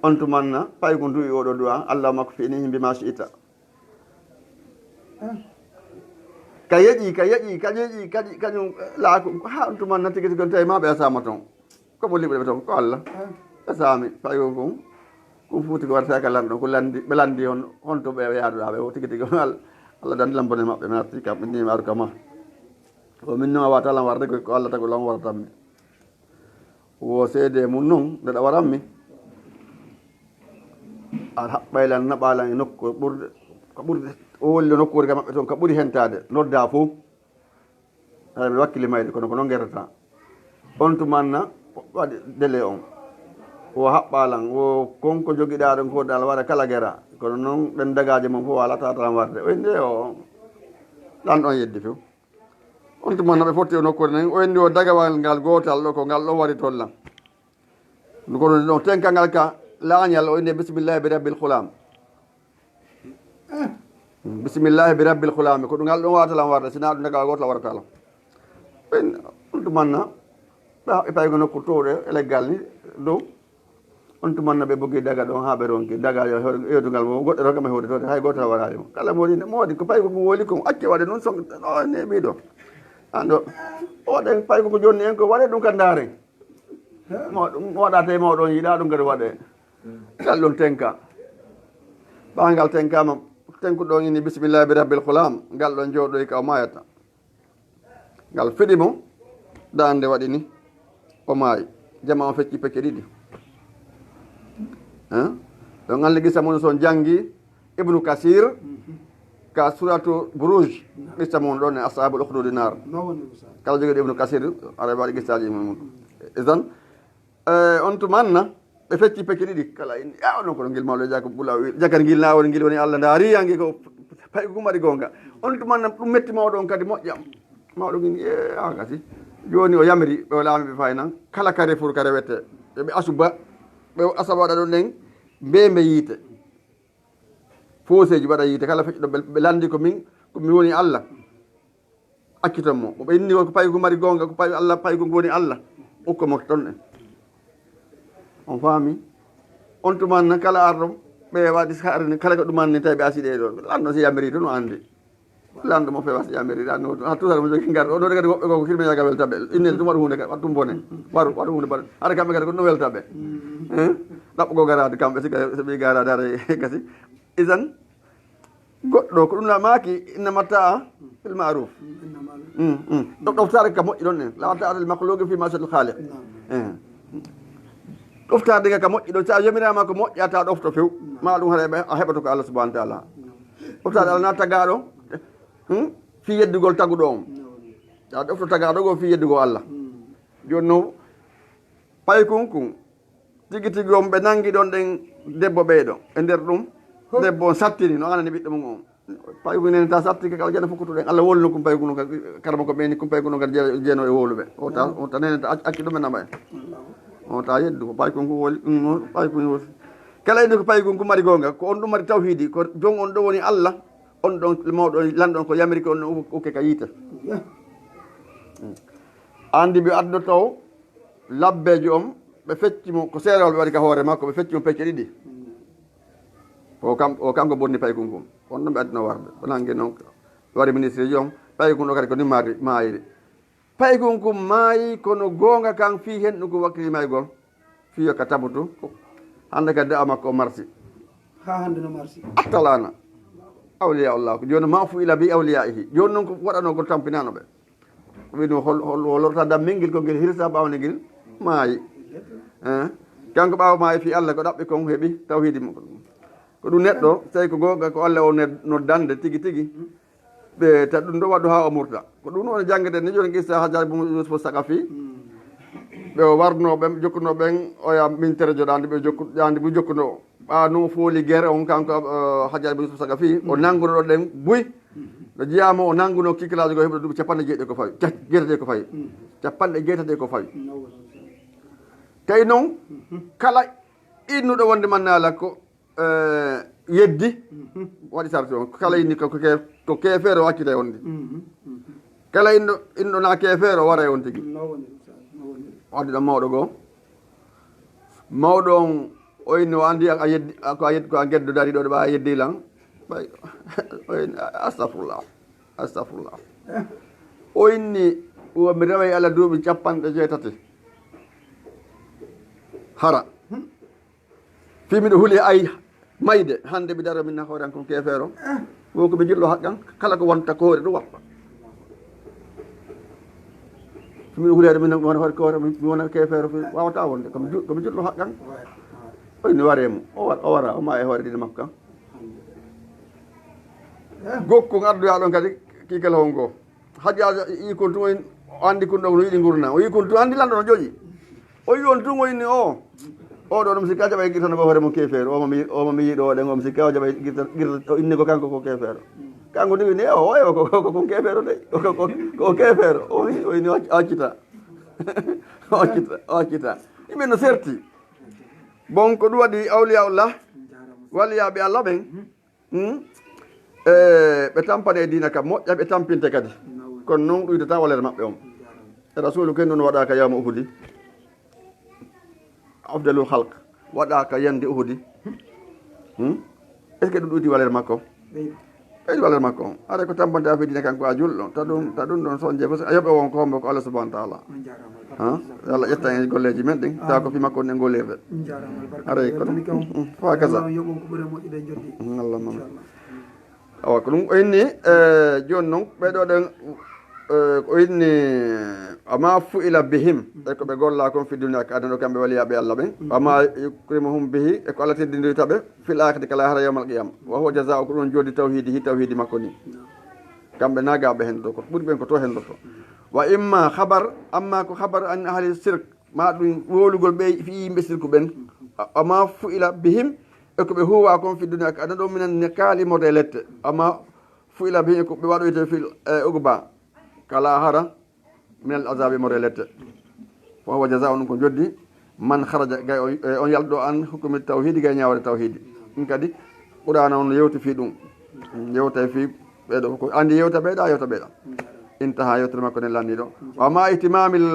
On tumanna, pay ko du'i oɗo du'a, "Allahumma kfinihim bima shi'ita." Ka yeƴi, ka yeƴi, ka yeƴi, kadi kañum laaku, haa on tumanna tigi tigi on tawi ma ɓe asama toon. Ko mo liɓude ɓe toon, ko Allah. Ɓe saami, fayi ko kon. Ko fuuti ko warta ka lanɗo, ko landi, ɓe landi on, honto ɓe yaaduɗaa ɓe, o tigi tigi on Allah, Allah dandi lan bone maɓɓe, mi arti kam, min ni mi aru kama. Ko min no a wata lan warde, ko Allah tago lan warata mi. Wo seede mum non, nde ɗa waranmi. A haɓɓay lan, naɓa lan e nokku ɓurde, ko ɓurde, o wolli nokkuure ka maɓɓe toon, ka ɓuri hentaade, nodda fof. Hara mi wakkili mayde, kono ko noon gerata. On tumanna, waɗi délai on. Wo haɓɓa lan, wo kon ko jogiɗaa ɗon ko dal waɗa kala gera. Kono noon ɗen dagaaje mon fof wala tata lan warde. O inde o, lan ɗon yeddi fof. On tuma no ɓe fotti e nokkuure nden, o inni o dagawal ngal gootal ɗo, ko ngal ɗon wari toon lan. Kono ɗon tenka ngal ka laañal, o inni bismillahi bi rabbil ghulam. Bismillahi bi rabbil ghulam. Ko ɗum ngal ɗon wata lan warde, sina ɗum dagawal gootal warata lan. Ɓen, on tumanna, ɓe haɓɓi paygo nokku towɗo e leggal ni dow. On tumanna ɓe buggi daga ɗon haa ɓe ronki. Daga yo hew-, yeddungal mo, goɗɗo ronka mo hewde toon, hay gooto waraali mo. Kala mo woni, mo waɗi ko paygo ngu woli kon, acce waɗe noon son, ɗo neeɓi ɗo. An ɗo, o waɗen paygo ko jonni en ko waɗe ɗum ka ndaaren. Mo ɗum waɗate mawɗo on yiɗa ɗum kadi waɗe. Ngal ɗon tenka. Ɓaa ngal tenkama, tenkuɗo on inni bismillahi bi rabbil ghulam, ngal ɗon jooɗoy ka o mayata. Ngal fiɗi mo, daande waɗi ni, o maayi. Jama on fecci pecce ɗiɗi. Hein? Ɗon anndi gisa mum, so on janngi Ibnu Kasir, ka suratu Buruj, gisa mum ɗon e Ashabul Ukhdudi Nar. Kala jogiiɗo Ibnu Kasir, aɗa waɗi gisaaji mum. Idan, eh, on tumanna, ɓe fecci pecce ɗiɗi. Kala inni, "Ya, onon kono ngel mawɗo jako bula, jakar ngil na woni ngel woni Allah, ndaari yangi ko pay ko mari gonga." On tumanna ɗum metti mawɗo on kadi moƴƴam. Mawɗo ngin, "E, a gasi." Jooni o yamiri, ɓe o laami ɓe faynan. Kala carrefour ka rewete. Ɓe, ɓe asuba, ɓe o asaba waɗa ɗon ɗen, mbe mbe yiite. Fooseeji waɗa yiite, kala feƴƴo ɗo ɓe, ɓe landi ko min, ko mi woni Allah. Acciton mo. Ko ɓe inni ko pay ko mari gonga, ko pay Allah, pay ko woni Allah. Ukko mo ton en. On faami? On tumanna kala arɗo, ɓe waɗi sa arani, kala ko ɗumanni tawi ɓe asii ɗe ɗo. Lanɗo si yamiri ɗum no anndi. Lanɗo mo fewas yamiri ɗan no ha tusare mo jogi ngar o ɗo kadi woɓɓe ko kirme yaga welta ɓe. Inne ɗum waɗu hunde kadi waɗu ɗum bone. Waɗu waɗu hunde baɗu hara kamɓe kadi ko ɗum welta ɓe. Ɗaɓɓo go garaade kamɓe sika so ɓe garaade hara gasi. Isan goɗɗo ko ɗum na maaki inna matta'a fil ma'ruf. Ɗoftare ka moƴƴi ɗon en la ta'ata al makhluqi fi ma'siyatil khaliq. Ɗoftaade nga ka moƴƴi ɗon sa yomirama ko moƴƴata ɗofto few ma ɗum hara a heɓato ko Allah subhanahu wa ta'ala. Ɗoftaade Allah na tagaɗo fi yeddugol taguɗo on. Sa ɗofto tagaɗo go fi yeddugol Allah. Joni noon paykun kun tigi tigi on ɓe nangi ɗon ɗen debbo ɓeyɗo e nder ɗum debbo on sattini no anani ɓiɗɗo mum on. Paykun nene ta satti ka aljana fukkuto ɗen Allah wolno kun paykun kadi karama ko ɓeni kun paykun kadi jeeno e woluɓe. Ota nene ta acci ɗum e nama en. Ota yeddu ko paykun kun woli paykun woli. Kala indi ko paykun kun mari gonga ko on ɗum mari tawhidi ko jon on ɗo woni Allah. On ɗon mawɗo lanɗon ko yamiri ko on ukke ka yiite. Andi ɓe addoto labbeejo on ɓe fecci mo ko seerewol ɓe waɗi ka hoore makko ɓe fecci mo pecce ɗiɗi. O kam o kanko bonni paykun kun on ɗon ɓe addino warde o nangi noon ɓe waɗi ministre ji on paykun ɗo kadi ko ni maari maayiri. Paykun kun maayi kono goonga kan fii hen ɗum ko wakkili maygol. Fiyo ka tabutu hande ka da'a makko o marsi. Ha hande no marsi. Attalana awliya Allah ko joni ma fu ila bi awliyaihi joni noon ko waɗano ko tampinano ɓe. Ko ɓe ɗum hol hol holorta dammel ngel ko ngel hirsa ɓawde ngel maayi. Kanko ɓawa maayi fi Allah ko ɗaɓɓi kon heɓi tawhidi mo ko ɗum neɗɗo tawi ko goga ko Allah o noddande tigi tigi. Ɓe ta ɗum ɗo waɗu ha o murta ko ɗum woni jangde ni joni qissa hajjaj bun yusuf sakafi. Ɓe o warno ɓen jokkuno ɓen oya min tere joɗandi ɓe jokku ƴandi bu jokkuno ɓa no fooli guerre on kanko hajjaj bun yusuf sakafi o nanguno ɗo ɗen buy. No jiyama o nanguno kikilaji go heɓude duuɓi capanɗe jeeɗi ko fawi jeetati ko fawi. Capanɗe jeetati ko fawi. Tawi noon kala innuɗo wonde mannaala ko yeddi waɗi sarti on kala inni ko keefeero accita e on ndi. Kala inɗo inɗo na keefeero wara e on tigi. Waddi ɗon mawɗo goo mawɗo on o inni o andi a yeddi ko a yeddi ko a geddo dari ɗo ɗo ɓa yeddi lan. Ɓay o inni astafurlah astafurlah. O inni o mi reway allah duuɓi capanɗe jeetati hara fii miɗo huli ay mayde hannde mi daro min hoore an kon keefeero. Wo ko mi julɗo haqqan kala ko wonta ko hoore ɗum wappa. Fii miɗo huli ay min wona hoore koore mi wona keefeero fii wawata wonde ko mi julɗo haqqan. Oyni waree mo o wara o ma e hoore ɗiɗi makko kan. Gokku addoya ɗon kadi kikel hon goo. Hajjaajo yii kon tun o anndi kun ɗon no yiɗi ngurndan o yii kun tun anndi lanɗo no joƴi. O yii on tun o inni o oɗo ɗum si ka jaɓa e gitano ko hoore mum keefeero omo mi omo mi yiɗo oɗen omo si ka o jaɓa girta o inni ko kanko ko keefeero. Kanko ni wini o oyo ko ko kon keefeero de ko ko keefeero o wi o inni o accita. O accita o accita. Yimɓe no serti. Bon ko ɗum waɗi awliyaullah waliyaɓe allah ɓen. Hmm? E ɓe tampane e diina kam moƴƴa ɓe tampinte kadi. Kono noon ɗuydata walere maɓɓe on. E rasulu ken noon waɗaka yawma uhudi. Afdalul halq waɗaka yande uhudi. Hmm? Est ce que ɗum ɗuydi walere makko? Ɓeydi walere makko on. Ara ko tampante affaire diina kanko a julɗo ta ɗum ta ɗum ɗon sonje parce que a yoɓe won ko hombo ko allah subhanahu wa taala. Ha yo allah ƴetta en golleji men ɗin tawa ko fi makko on en gollirde. Aray kono fa kasa. Allah mami. Awa ko ɗum o inni joni noon ɓeɗo ɗen o inni ama fu'ila bihim e ko ɓe golla kon fi dunia ka adana ɗo kamɓe waliyaɓe allah ɓen ama yukrimuhum bihi e ko allah teddindirta ɓe fil akhirati kala hara yawmal qiyama wa huwa jaza'u ko ɗum jodi tawhidi hi tawhidi makko ni. Kamɓe nagaɓe hen ɗo ko ɓuri ɓen ko to hen ɗo to wa imma habar amma ko habar an ahli sirk ma ɗum wolugol ɓe fi yimɓe sirku ɓen. Ama fu'ila bihim e ko ɓe huwa kon fi dunia ka adana ɗo minan ne kaali morde lette ama fu'ila bihim e ko ɓe waɗoyte fil e uguba kala hara minal azabi morde lette. Fo hawa jaza on ko joddi man haraja gay on yalɗo an hukumi tawhidi gay ñawde tawhidi. Ɗum kadi qur'ana on yewti fi ɗum yewtay fi ɓeɗo ko andi yewta ɓeɗa yewta ɓeɗa. Intaha yewtere makko nden lanni ɗo wa ma ihtimamil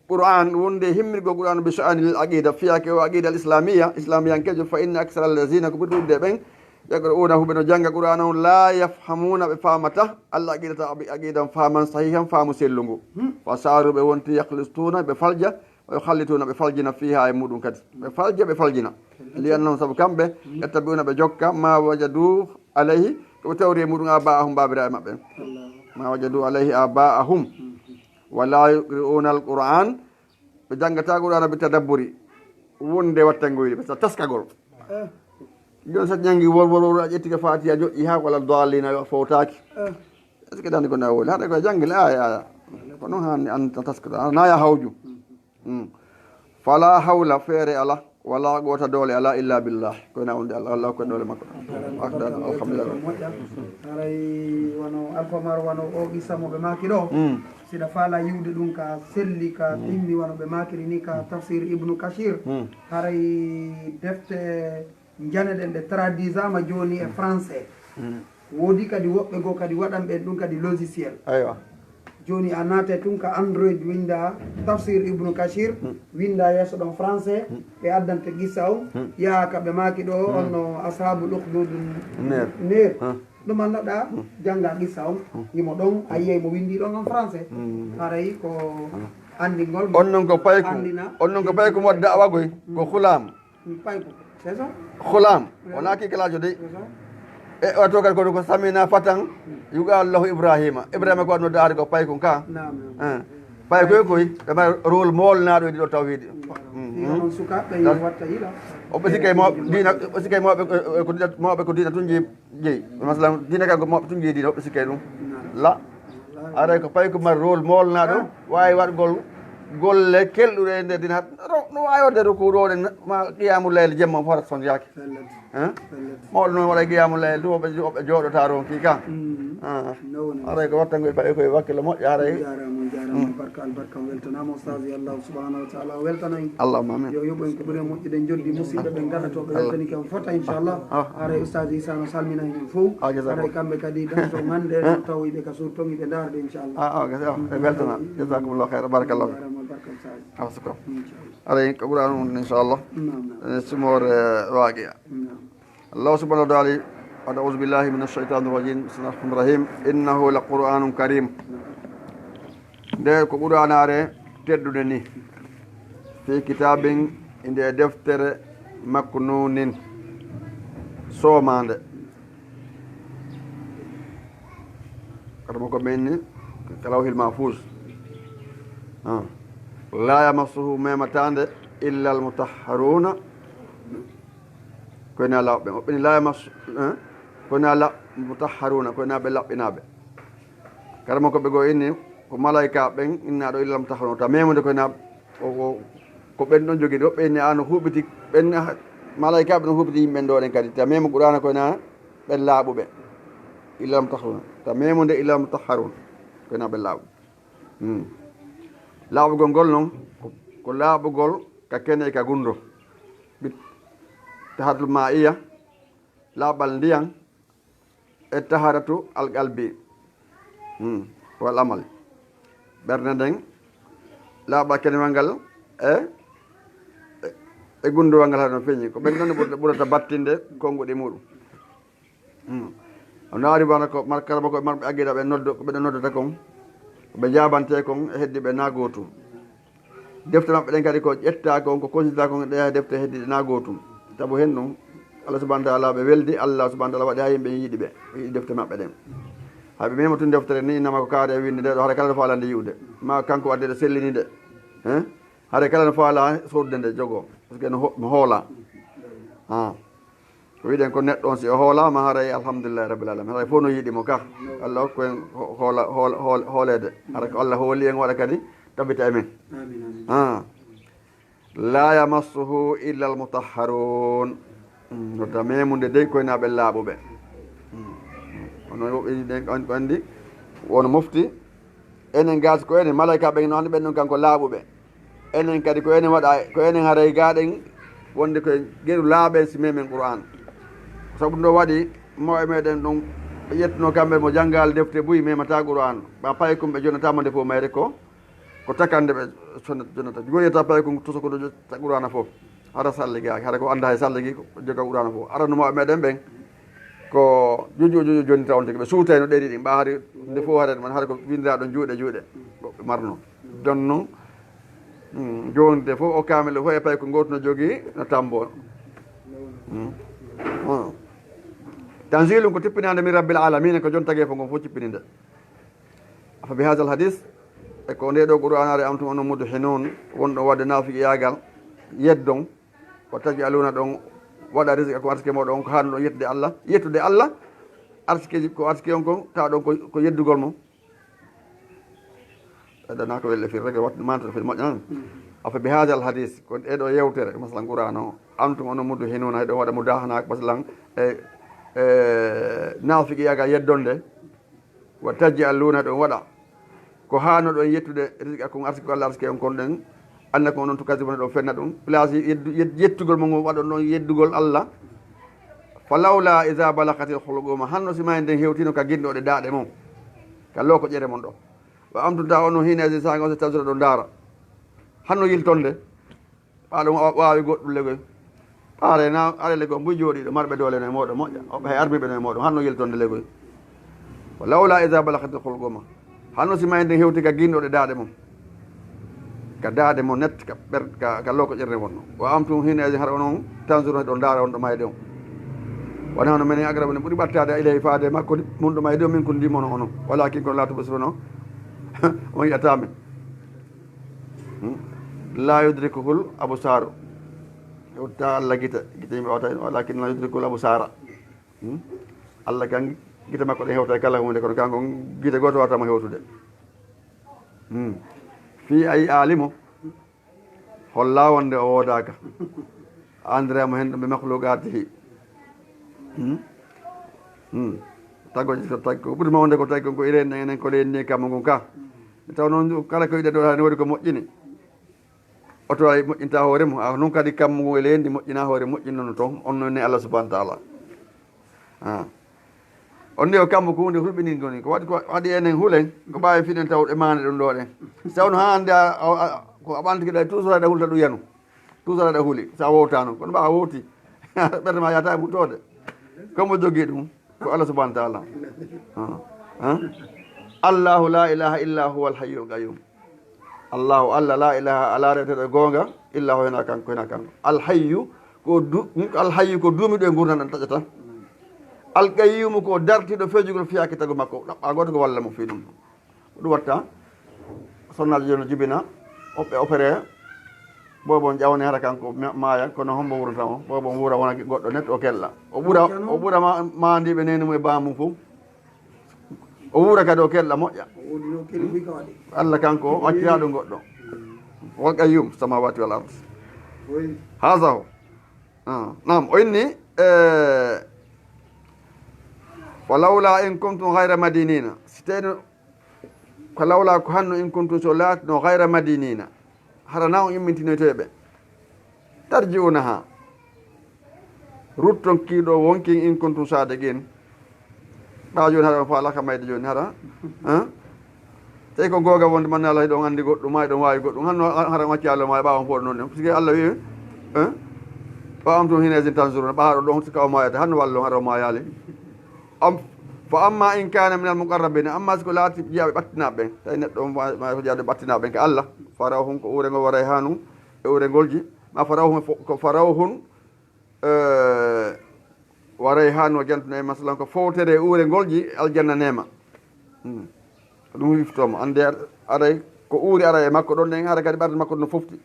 qur'an wonde himmirgol qur'an bi sha'anil aqida fiyake o aqida al islamiyya islamiyankejo fa inna aksara allazina ko ɓuri ɗuɗde ɓen يقرؤونه, ɓe no jannga Qur'aana on, لا يفهمون, ɓe faamata, العقيدة, aqi-, aqiida on faaman sahiihan, faamu sellungu. فصاروا, ɓe wonti, يخلطون, ɓe falja, ويخلطون, ɓe faljina, فيها, e muɗum kadi. Ɓe falja, ɓe faljina. لأنهم, sabu kamɓe, يتبعون, ɓe jokka, ما وجدوا عليه, ko ɓe tawri e muɗum, آباءهم, baabiraaɓe maɓɓe. ما وجدوا عليه آباءهم. ولا يقرؤون القرآن, ɓe janngataa Qur'aana, بالتدبر, wonde wattangol, ɓe sa taskagol. Jooni sa janngi wor, wor, wor, a ƴetti ka Faatiha, joƴƴi haa ولا الضالين, a fowtaaki. Est-ce que dande ko na woni? Haɗa ko janngil aaya, aaya. Ko noon haani an ta taskata, na ya hawju. Mm. فلا حول, feere alaa, ولا قوة, doole alaa, إلا بالله, ko na wonde Allah, Allah ko doole makko. Alhamdulillah. Haray wano Alfa Mar, wano o qissa mo ɓe maaki ɗo. Mm. Siɗa faala yiwde ɗum ka selli, ka timmi, wano ɓe maakiri ni ka tafsir Ibnu Kashir. Mm. Haray defte njaneɗen ɗe traduisaama jooni e français. Mm. Woodi kadi woɓɓe goo kadi waɗan ɓen ɗum kadi logiciel. Aywa. Jooni a naate tun ka Android, winnda Tafsir Ibnu Kashir, winnda yeeso ɗon français, ɓe addante qissa on, yaha ka ɓe maaki ɗo, on no Ashabul Ukhdud Ner. Ner. Ɗum annoɗa, jannga qissa on, himo ɗon, a yiyay mo winndi ɗon en français. Haray ko anndingol mo. On non ko payku, anndina on non ko payku mo da'wa goy, ko Khulaam. Payku, c'est ça? Khulaam, wonaa kiikalaajo dey. C'est ça? E, wato kadi kono ko samina fatan yuqaalu lahu Ibrahima. Ibrahima ko waɗno daari ko paykun ka. Naam, naam. Eh. Payku koy, ɓe mari rôle moolnaaɗo e ɗiɗo tawhiidi. Naam. Mm, mm. Oɓe sikkay mawɓe diina, oɓe sikkay mawɓe, eh, eh, ko diina, mawɓe ko diina tun jeyi, jeyi. Masalan, diina kan ko mawɓe tun jeyi diina, oɓe sikkay ɗum. Naam. La. Aray ko payku mari rôle moolnaaɗo, waawi waɗgol golle kelɗuɗe e nder diina. Ro-, no waawi waɗde rukuuɗu o, ma qiyaamu layl jemma fof, son yaake. Pellet. Hein? Pellet. Mawɗo noon waɗa qiyaamu layl ɗum, oɓe, oɓe jooɗotaa ronki ka. Mm. Ah. No woni. Aray ko wattangol e payku e wakkilo moƴƴa, aray. Jaaraama, jaaraama. Mm. Barka, albarka, weltanaama, Ustaaz, yo Allah subhanahu wa taala weltana en. Allahumma amin. Yo yoɓ en ko ɓuri en moƴƴude, en joddi musidɓe ɓe, ngara to ɓe weltanike on fota, inchallah. Ah, ah. Haray Ustaaz Isa no salmina en fof. Ah, jazakallah. Haray kamɓe kadi dañto hannde, eh, no tawoyɓe ka suur toon, ɓe ndaarde, inchallah. Ah, ah, gasa, ah, ɓe weltana. Jazakumullahu khairan, barakallahu. Jaaraama, barka Ustaaz. Alsukam. Inchallah. Haray ko Qur'an on, inchallah. Naam, naam. Eh, sumoore waaqiya. Naam. Allah subhanahu wa taala, أعوذ بالله من الشيطان الرجيم. بسم الله الرحمن الرحيم. إنه لقرآن كريم. Nde ko Qur'aanaare teddunde ni. في كتاب, inde e deftere makko nuunin, soomaande. Kadi mo ko men ni, ka Lawhil Mahfuuz. Ah. لا يمسه, memataande, إلا المطهرون. Ko ene laaɓɓe. O ɓeni la yamas, eh? Ko ene la mutahharuna, ko ene ɓe laɓɓinaaɓe. Kadi mo ko ɓe goo inni, ko malaika ɓen innaaɗo illa mutahharuna. Ta memunde ko ene o, o, ko ɓen ɗon jogii ɗo, ɓe inni an huɓiti, ɓen ha-, malaika ɓen huɓiti yimɓe ɗo ɗen kadi. Ta memu Qur'ana ko ene ɓen laaɓuɓe. Illa mutahharuna. Ta memunde illa mutahharuna. Ko ene ɓen laaɓuɓe. Hmm. Laaɓugol ngol non, ko, ko laaɓugol ka kene e ka gundo. Bit-, taharatul ma'iya, laaɓal ndiyan, e taharatu al qalbi. Hmm. Wal amal. Ɓernde nden, laaɓal kenewal ngal, e, e, e gundowal ngal haɗa no feñi. Ko ɓen ɗon ɓurata, ɓurata battinde konguɗi muɗum. Hmm. O naari bana ko mar-, kala ko marɓe aqida ɓe noddo, ko ɓe noddata kon, ko ɓe jaabante kon e heddi ɓe na gootum. Defte maɓɓe ɗen kadi ko ƴetta kon, ko consulta kon ɗe defte heddi ɗe na gootum. Sabu hen ɗum, Allah subhanahu wa ta'ala ɓe weldi, Allah subhanahu wa ta'ala waɗi ha yimɓe yiɗi ɓe, ɓe yiɗi defte maɓɓe ɗen. Hay ɓe mema tun deftere ni, innama ko kaari e winde nde ɗo, hara kala no faalande yi'ude. Ma kanko wadde ɗo sellini nde. Hein? Hara kala no faala soodde nde jogo. Parce que no ho-, no hoola. Ha. Ko wiɗen ko neɗɗo on, si o hoolaama, haray alhamdulillahi rabbil alamin. Haray fof no yiɗi mo ka. Allah hokku en ho-, hoola-, hoola-, hoola-, hooleede. Hara ko Allah hooli en, waɗa kadi tabita e men. Amin, amin. Ah. La yamassuhu illa al mutahharun. Mm, no ta memunde dey ko ene ɓe laaɓuɓe. Mm. Onon woɓɓe ɗen ko an-, ko anndi, won mofti. Enen gaasi ko enen, malaika ɓen no anndi ɓen ɗon kanko laaɓuɓe. Enen kadi ko enen waɗa, ko enen haray gaaɗen wonde ko en geru laaɓen si memen Qur'an. Sabu ɗum ɗo waɗi, mawɓe meɗen ɗum, ɓe ƴettuno kamɓe mo janngaali defte buy memata Qur'an. Ɓa paykun ɓe jonnataama nde fof mayre ko, ko takande ɓe sonna-, jonnata. Goyeta paykun toso ko ɗo jonnata Qur'ana fof. Hara salligaaki, hara ko annda hay salligi ko joga Qur'ana fof. Arano mawɓe meɗen ɓen, Ko jojo jojo jonnita on tigi, ɓe suutayno ɗeɗi ɗin, ɓa hari nde fof hare man, hare ko winndiraɗo juuɗe juuɗe, ko ɓe marno. Ɗon noon, mm, jonnde fof o kaamel fof e pay ko gooto no jogii, no tambo. Mm. Mm. Tanzilun ko tippinaande min Rabbil Alamina, ko jon tageefo ngon fof cippini nde. Afa bi hadha al hadis, e ko nde ɗo Qur'an ari, antum onon mudhinun, wonɗon waɗde naafiqiyaagal, yeddon, wa taj'aluna ɗon waɗa rizqakum, arsike moɗon, ko haano ɗon yettude Allah, yettude Allah, arsikeji, ko arsike on kon, tawa ɗon ko, ko yeddugol mo. Ɗana ko welle fir rek, wat manto fir moƴƴa non. Afa bi hadha al hadis, ko e ɗo yewtere, masalan Qur'an o, antum onon mudhinuna, hay ɗon waɗa mudahana, masalan, e, e, naafiqiyaagal yeddonde, wa taj'aluna ɗon waɗa ko haano ɗon yettude rizqakum, arsike Allah arsike on kon ɗen, annakum onon tukazibuna ɗon fenna ɗum. Place yeddu-, yed-, yettugol mo ngol waɗon ɗon yeddugol Allah. Fa lawla iza balagatil hulquma, hanno si mayde nden hewtino ka ginɗoɗe daaɗe mon, ka loko ƴere mon ɗo. Wa antum ta onon hina izi sanga on se tazura ɗon ndaara. Hanno yiltonde. Ɓa ɗum wa-, waawi goɗɗum legoy. Ɓaare na are lego mbuy jooɗiiɗo, marɓe doole no e mooɗon moƴƴa. O ɓe armiɓe no e mooɗon, hanno yiltonde legoy. Wa lawla iza balagatil hulquma. Hanno si mayde nden hewti ka ginɗoɗe daaɗe mon. Ka daaɗe mon net, ka ɓer-, ka, ka loko ƴerde wonno. Wa antum hina izin har onon tanzuruna ɗon ndaara on ɗo mayde on. Wa nahnu menen aqrabu, en ɓuri ɓattaade ilayhi faade e makko mun ɗo mayde on, minkum ndi mon onon. Walakin kono la tubsiruna, on yi'ataa men. Hmm? La yudrikuhul absar. Hewta Allah gite, gite yimɓe wata, walakin la yudrikuhul absara. Hmm? Allah kan gite makko ɗen hewta e kala huunde, kono kanko gite gooto wata mo hewtude. Hmm. Fi ay alimo, holla wonde o woodaaka. Andira mo hen ɗum ɓe makhluqatihi. Hmm? Hmm. Tagoji ko tagi, ko ɓuri mawde ko tagi kon ko iren enen ko ren ni kammu ngun ka. Taw noon kala ko yiɗe ɗo, ne waɗi ko moƴƴini. Oto ay moƴƴinta hoore mum, a non kadi kammu ngu e leydi moƴƴina hoore moƴƴinnono toon, on noon ne Allah subhanahu wa taala. Ah. On ni o kammu ko huunde hulɓiningol ni, ko waɗi, ko waɗi enen hulen, ko ɓaawi fiɗen taw ɗe maande ɗum ɗo ɗen. Si tawno haa hannde a, a, a, ko a ɓanti ɗa toujours aɗa hulta ɗum yanu. Toujours aɗa huli, sa wowtano, kono ɓa a wowti, ɓerde ma yata e mutode. Komo jogii ɗum, ko Allah subhanahu wa taala. Ah. Ah. Allahu la ilaha illa huwa al hayyul qayyum. Allahu Allah, la ilaha, alaa reweteeɗo e goonga, illa huwa, hena kanko, hena kanko. Al hayyu ko du-, al hayyu ko duumiiɗo e ngurndan ɗan taƴata. Al qayyumu ko dartiiɗo feejugol fiyaaki tagu makko. Ɗaɓɓa gooto ko walla mo fii ɗum. Ko ɗum watta, sonnaajo jooni no jibina, woɓɓe opéré, boobo on ƴawne hara kanko ma-, maaya, kono hombo wurnata mo? Boobo on wuura wona goɗɗo net o kella. O ɓura, o ɓura ma-, maandiiɓe neene mum e baa mum fof. O wuura kadi o kella moƴƴa. O woodi no kella buy ka waɗi. Allah kanko o accira ɗum goɗɗo. Wal qayyum samawati wal ard. Oui. Haza hu. Ah, naam, o inni, eh, "Falawla in kuntum ghayra madinina." Si tawno, "Falawla" ko hanno, "in kuntum" so laatino, "ghayra madinina." Hara na on immintinoytoyɓe. "Tarji'unaha." Rutton kiiɗo wonkin, "in kuntum" sadiqin. Ɓaawo jooni hara on faalaka mayde jooni hara. Hein? Tawi ko googa wonde man Allah hiɗon anndi goɗɗum, ma hiɗon waawi goɗɗum. Hanno hara on acci Allah ma e ɓaawo on fof noon. Parce que Allah wi, hein? "Wa antum hina izin tanzuruna." Ɓaaɗo ɗon sika o maayata. Hanno wallo hara o maayaali. Am, "fa amma in kana minal muqarrabina." Amma si ko laati jiyaaɓe ɓattinaaɓe ɓen. Tawi neɗɗo on ma, ma ko jiyaaɓe ɓattinaaɓe ɓen ka Allah. "Fa rawhun" ko uurengol, "wa rayhanun" e uurengolji. Ma "fa rawhun" fo-, ko "fa rawhun" eh, "wa rayhanun" o jantuno e masalan ko fowtere e uurengolji aljanna neema. Hmm. Ko ɗum wiftooma. Annde aray ko uuri aray e makko ɗon ɗen, hara kadi ɓernde makko no fofti.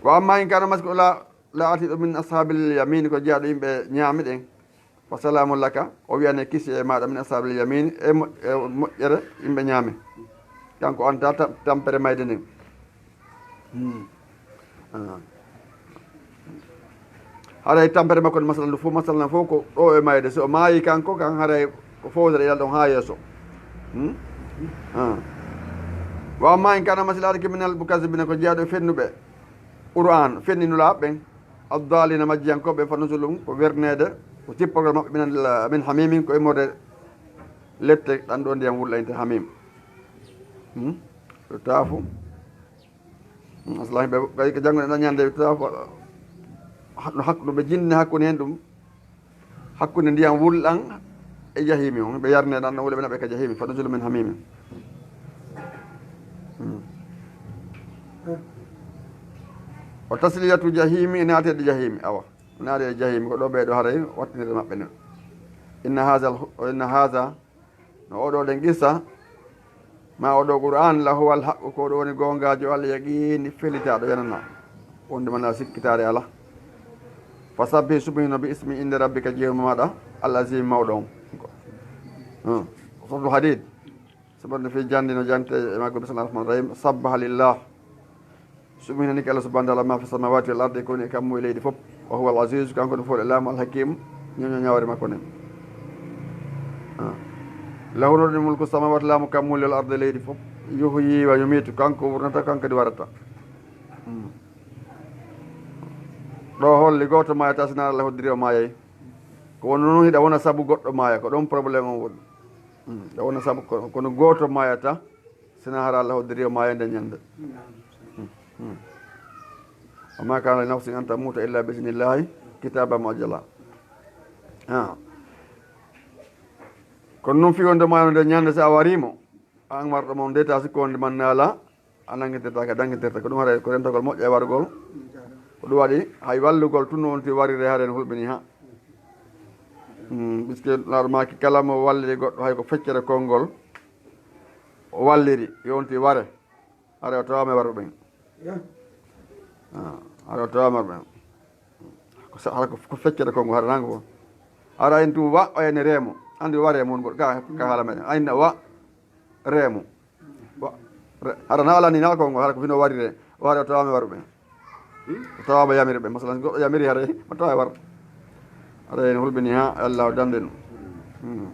"Wa amma in kana" masiko la, laatiiɗo "min ashabil yamin", ko jiyaaɗo yimɓe ñaami ɗen. "Fa salamun laka", o wiyane kisi e maaɗa, "min ashabil yamin", e mo-, e moƴƴere yimɓe ñaami. Kanko anta tam-, tampere mayde nden. Hmm. Ah. Haray tampere makko nde, masalan, fof, masalan, fof ko ɗo e mayde. So o maayi kanko kan, haray ko fowtere ilal ɗon haa yeeso. Hmm? Ah. "Wa amma in kana", masilaade ke "minal mukazzibina", ko jiyaaɗo e fennuɓe Qur'an, fenni nulaaɓe ɓen. "Ad-dallina", majjiyankooɓe, "fa nuzulun", ko werneede, ko tippagol maɓɓe, "min, min hamimin", ko immorde lette ɗan ɗo ndiyam wulɗa inte hamim. Hmm? Ɗo taafu. Hmm, aslahi ɓe, kay ko janngo ɗen ñande taafu, no hakku, no ɓe jinni hakkunde hen ɗum. Hakkunde ndiyam wulɗam e jahimi on, ɓe yarne ɗan ɗon wuli, ɓe naɓe ka jahimi, fa nuzulun min hamimi. Hmm. O tasliyatu jahimi, e naatede jahimi, awa. Naatede jahimi, ko ɗo ɓe ɗo haray wattinirde maɓɓe non. Inna haza, inna haza, no oɗo ɗen qissa, ma oɗo Qur'an, la huwa al haqqu, ko ɗo woni goongaajo, al yaqini, felitaaɗo, yanana. Wonde mana sikkitaare ala. Fa sabbi, subhino, bi ismi, innde rabbika, jeewma maɗa, al azim, mawɗo on. Hmm. Suratul Hadid. Sabu fi jandi no jante e maggo, bismillahir rahmanir rahim. Sabbaha lillah. Subhina ni ko Allah subhanahu wa ta'ala, ma fi samawati wal ardi, ko woni e kammu e leydi fof. Wa huwa al aziz, kanko no fof e laamu, al hakim, ñoño ñawre makko nden. Ah. Lahu no ɗum mulku samawati, laamu kammu e leydi, arde leydi fof. Yuhyi wa yumitu, kanko wurnata, kanko kadi warata. Hmm. Ɗo holli gooto maayata, sina Allah hoddiri o maayay. Ko woni noon hiɗa wona sabu goɗɗo maaya, ko ɗon problème on woni. Hmm. Hiɗa wona sabu ko-, kono gooto maayata, sina hara Allah hoddiri o maaya nde ñande. Hmm. Hmm. Wa ma kana li nafsin an tamuta illa bi iznillahi kitaban muajjala. Ah. Kono noon fii wonde maayano nde ñande, so a warimo, an warɗo mo on de, ta sikko wonde man naala, a nanngintirtaake, a danngintirta. Ko ɗum haray ko rentagol moƴƴo e wargol. Ko ɗum waɗi hay wallugol tun no wonti warire hare no hulɓini ha. Hmm, puisque laaɗo maaki kala mo walliri goɗɗo hay ko feccere konngol o walliri, yonti ware, hare o tawaama e warɓe ɓen. Ah, hare o tawaama e warɓe ɓen. Ko sa-, hara ko, ko feccere konngol, hare nango. Hara en tun wa, o ene reemo. Anndi ware mun ngol, ka, ka haala meɗen. Ayna wa, reemu. Wa-, re-, hara na alani na ko ngo, hara ko fino warire. O hara o tawaama warɓe. O tawaama yamirɓe. Masalan, goɗɗo yamiri hara, o tawa war. Hara en hulɓini ha Allah o dande ɗum. Hmm.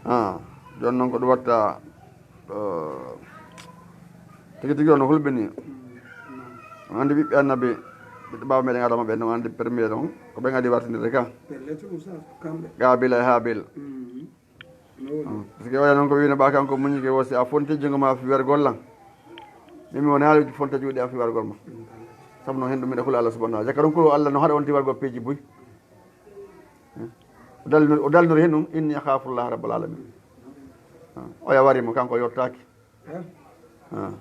Ah, jon noon ko ɗum watta, eh, tigi tigi on hulɓini. On anndi ɓiɓɓe annabi, ɓiɓɓe baaba meɗen Adama ɓen, on anndi premier ɗon, ko ɓen adi wartindirde ka. Pellet, ɗum sa kamɓe. Qaabila e Haabil. Mm. Parce que oya noon ko wino ɓa kanko muñike wo si a fonti junngo ma fi wergol lan. Min mi wona haaluji fonta juuɗe a fi wargol ma. Sabu noon hen ɗum miɗa hula Allah subhanahu wa ta'ala. Jakka ɗum kulu Allah no haɗa on ti wargol peeji buy. O dalnori, o dalnori hen ɗum, inni akhafu Allah rabbal alamin. Oya wari mo kanko yottaaki. Ah.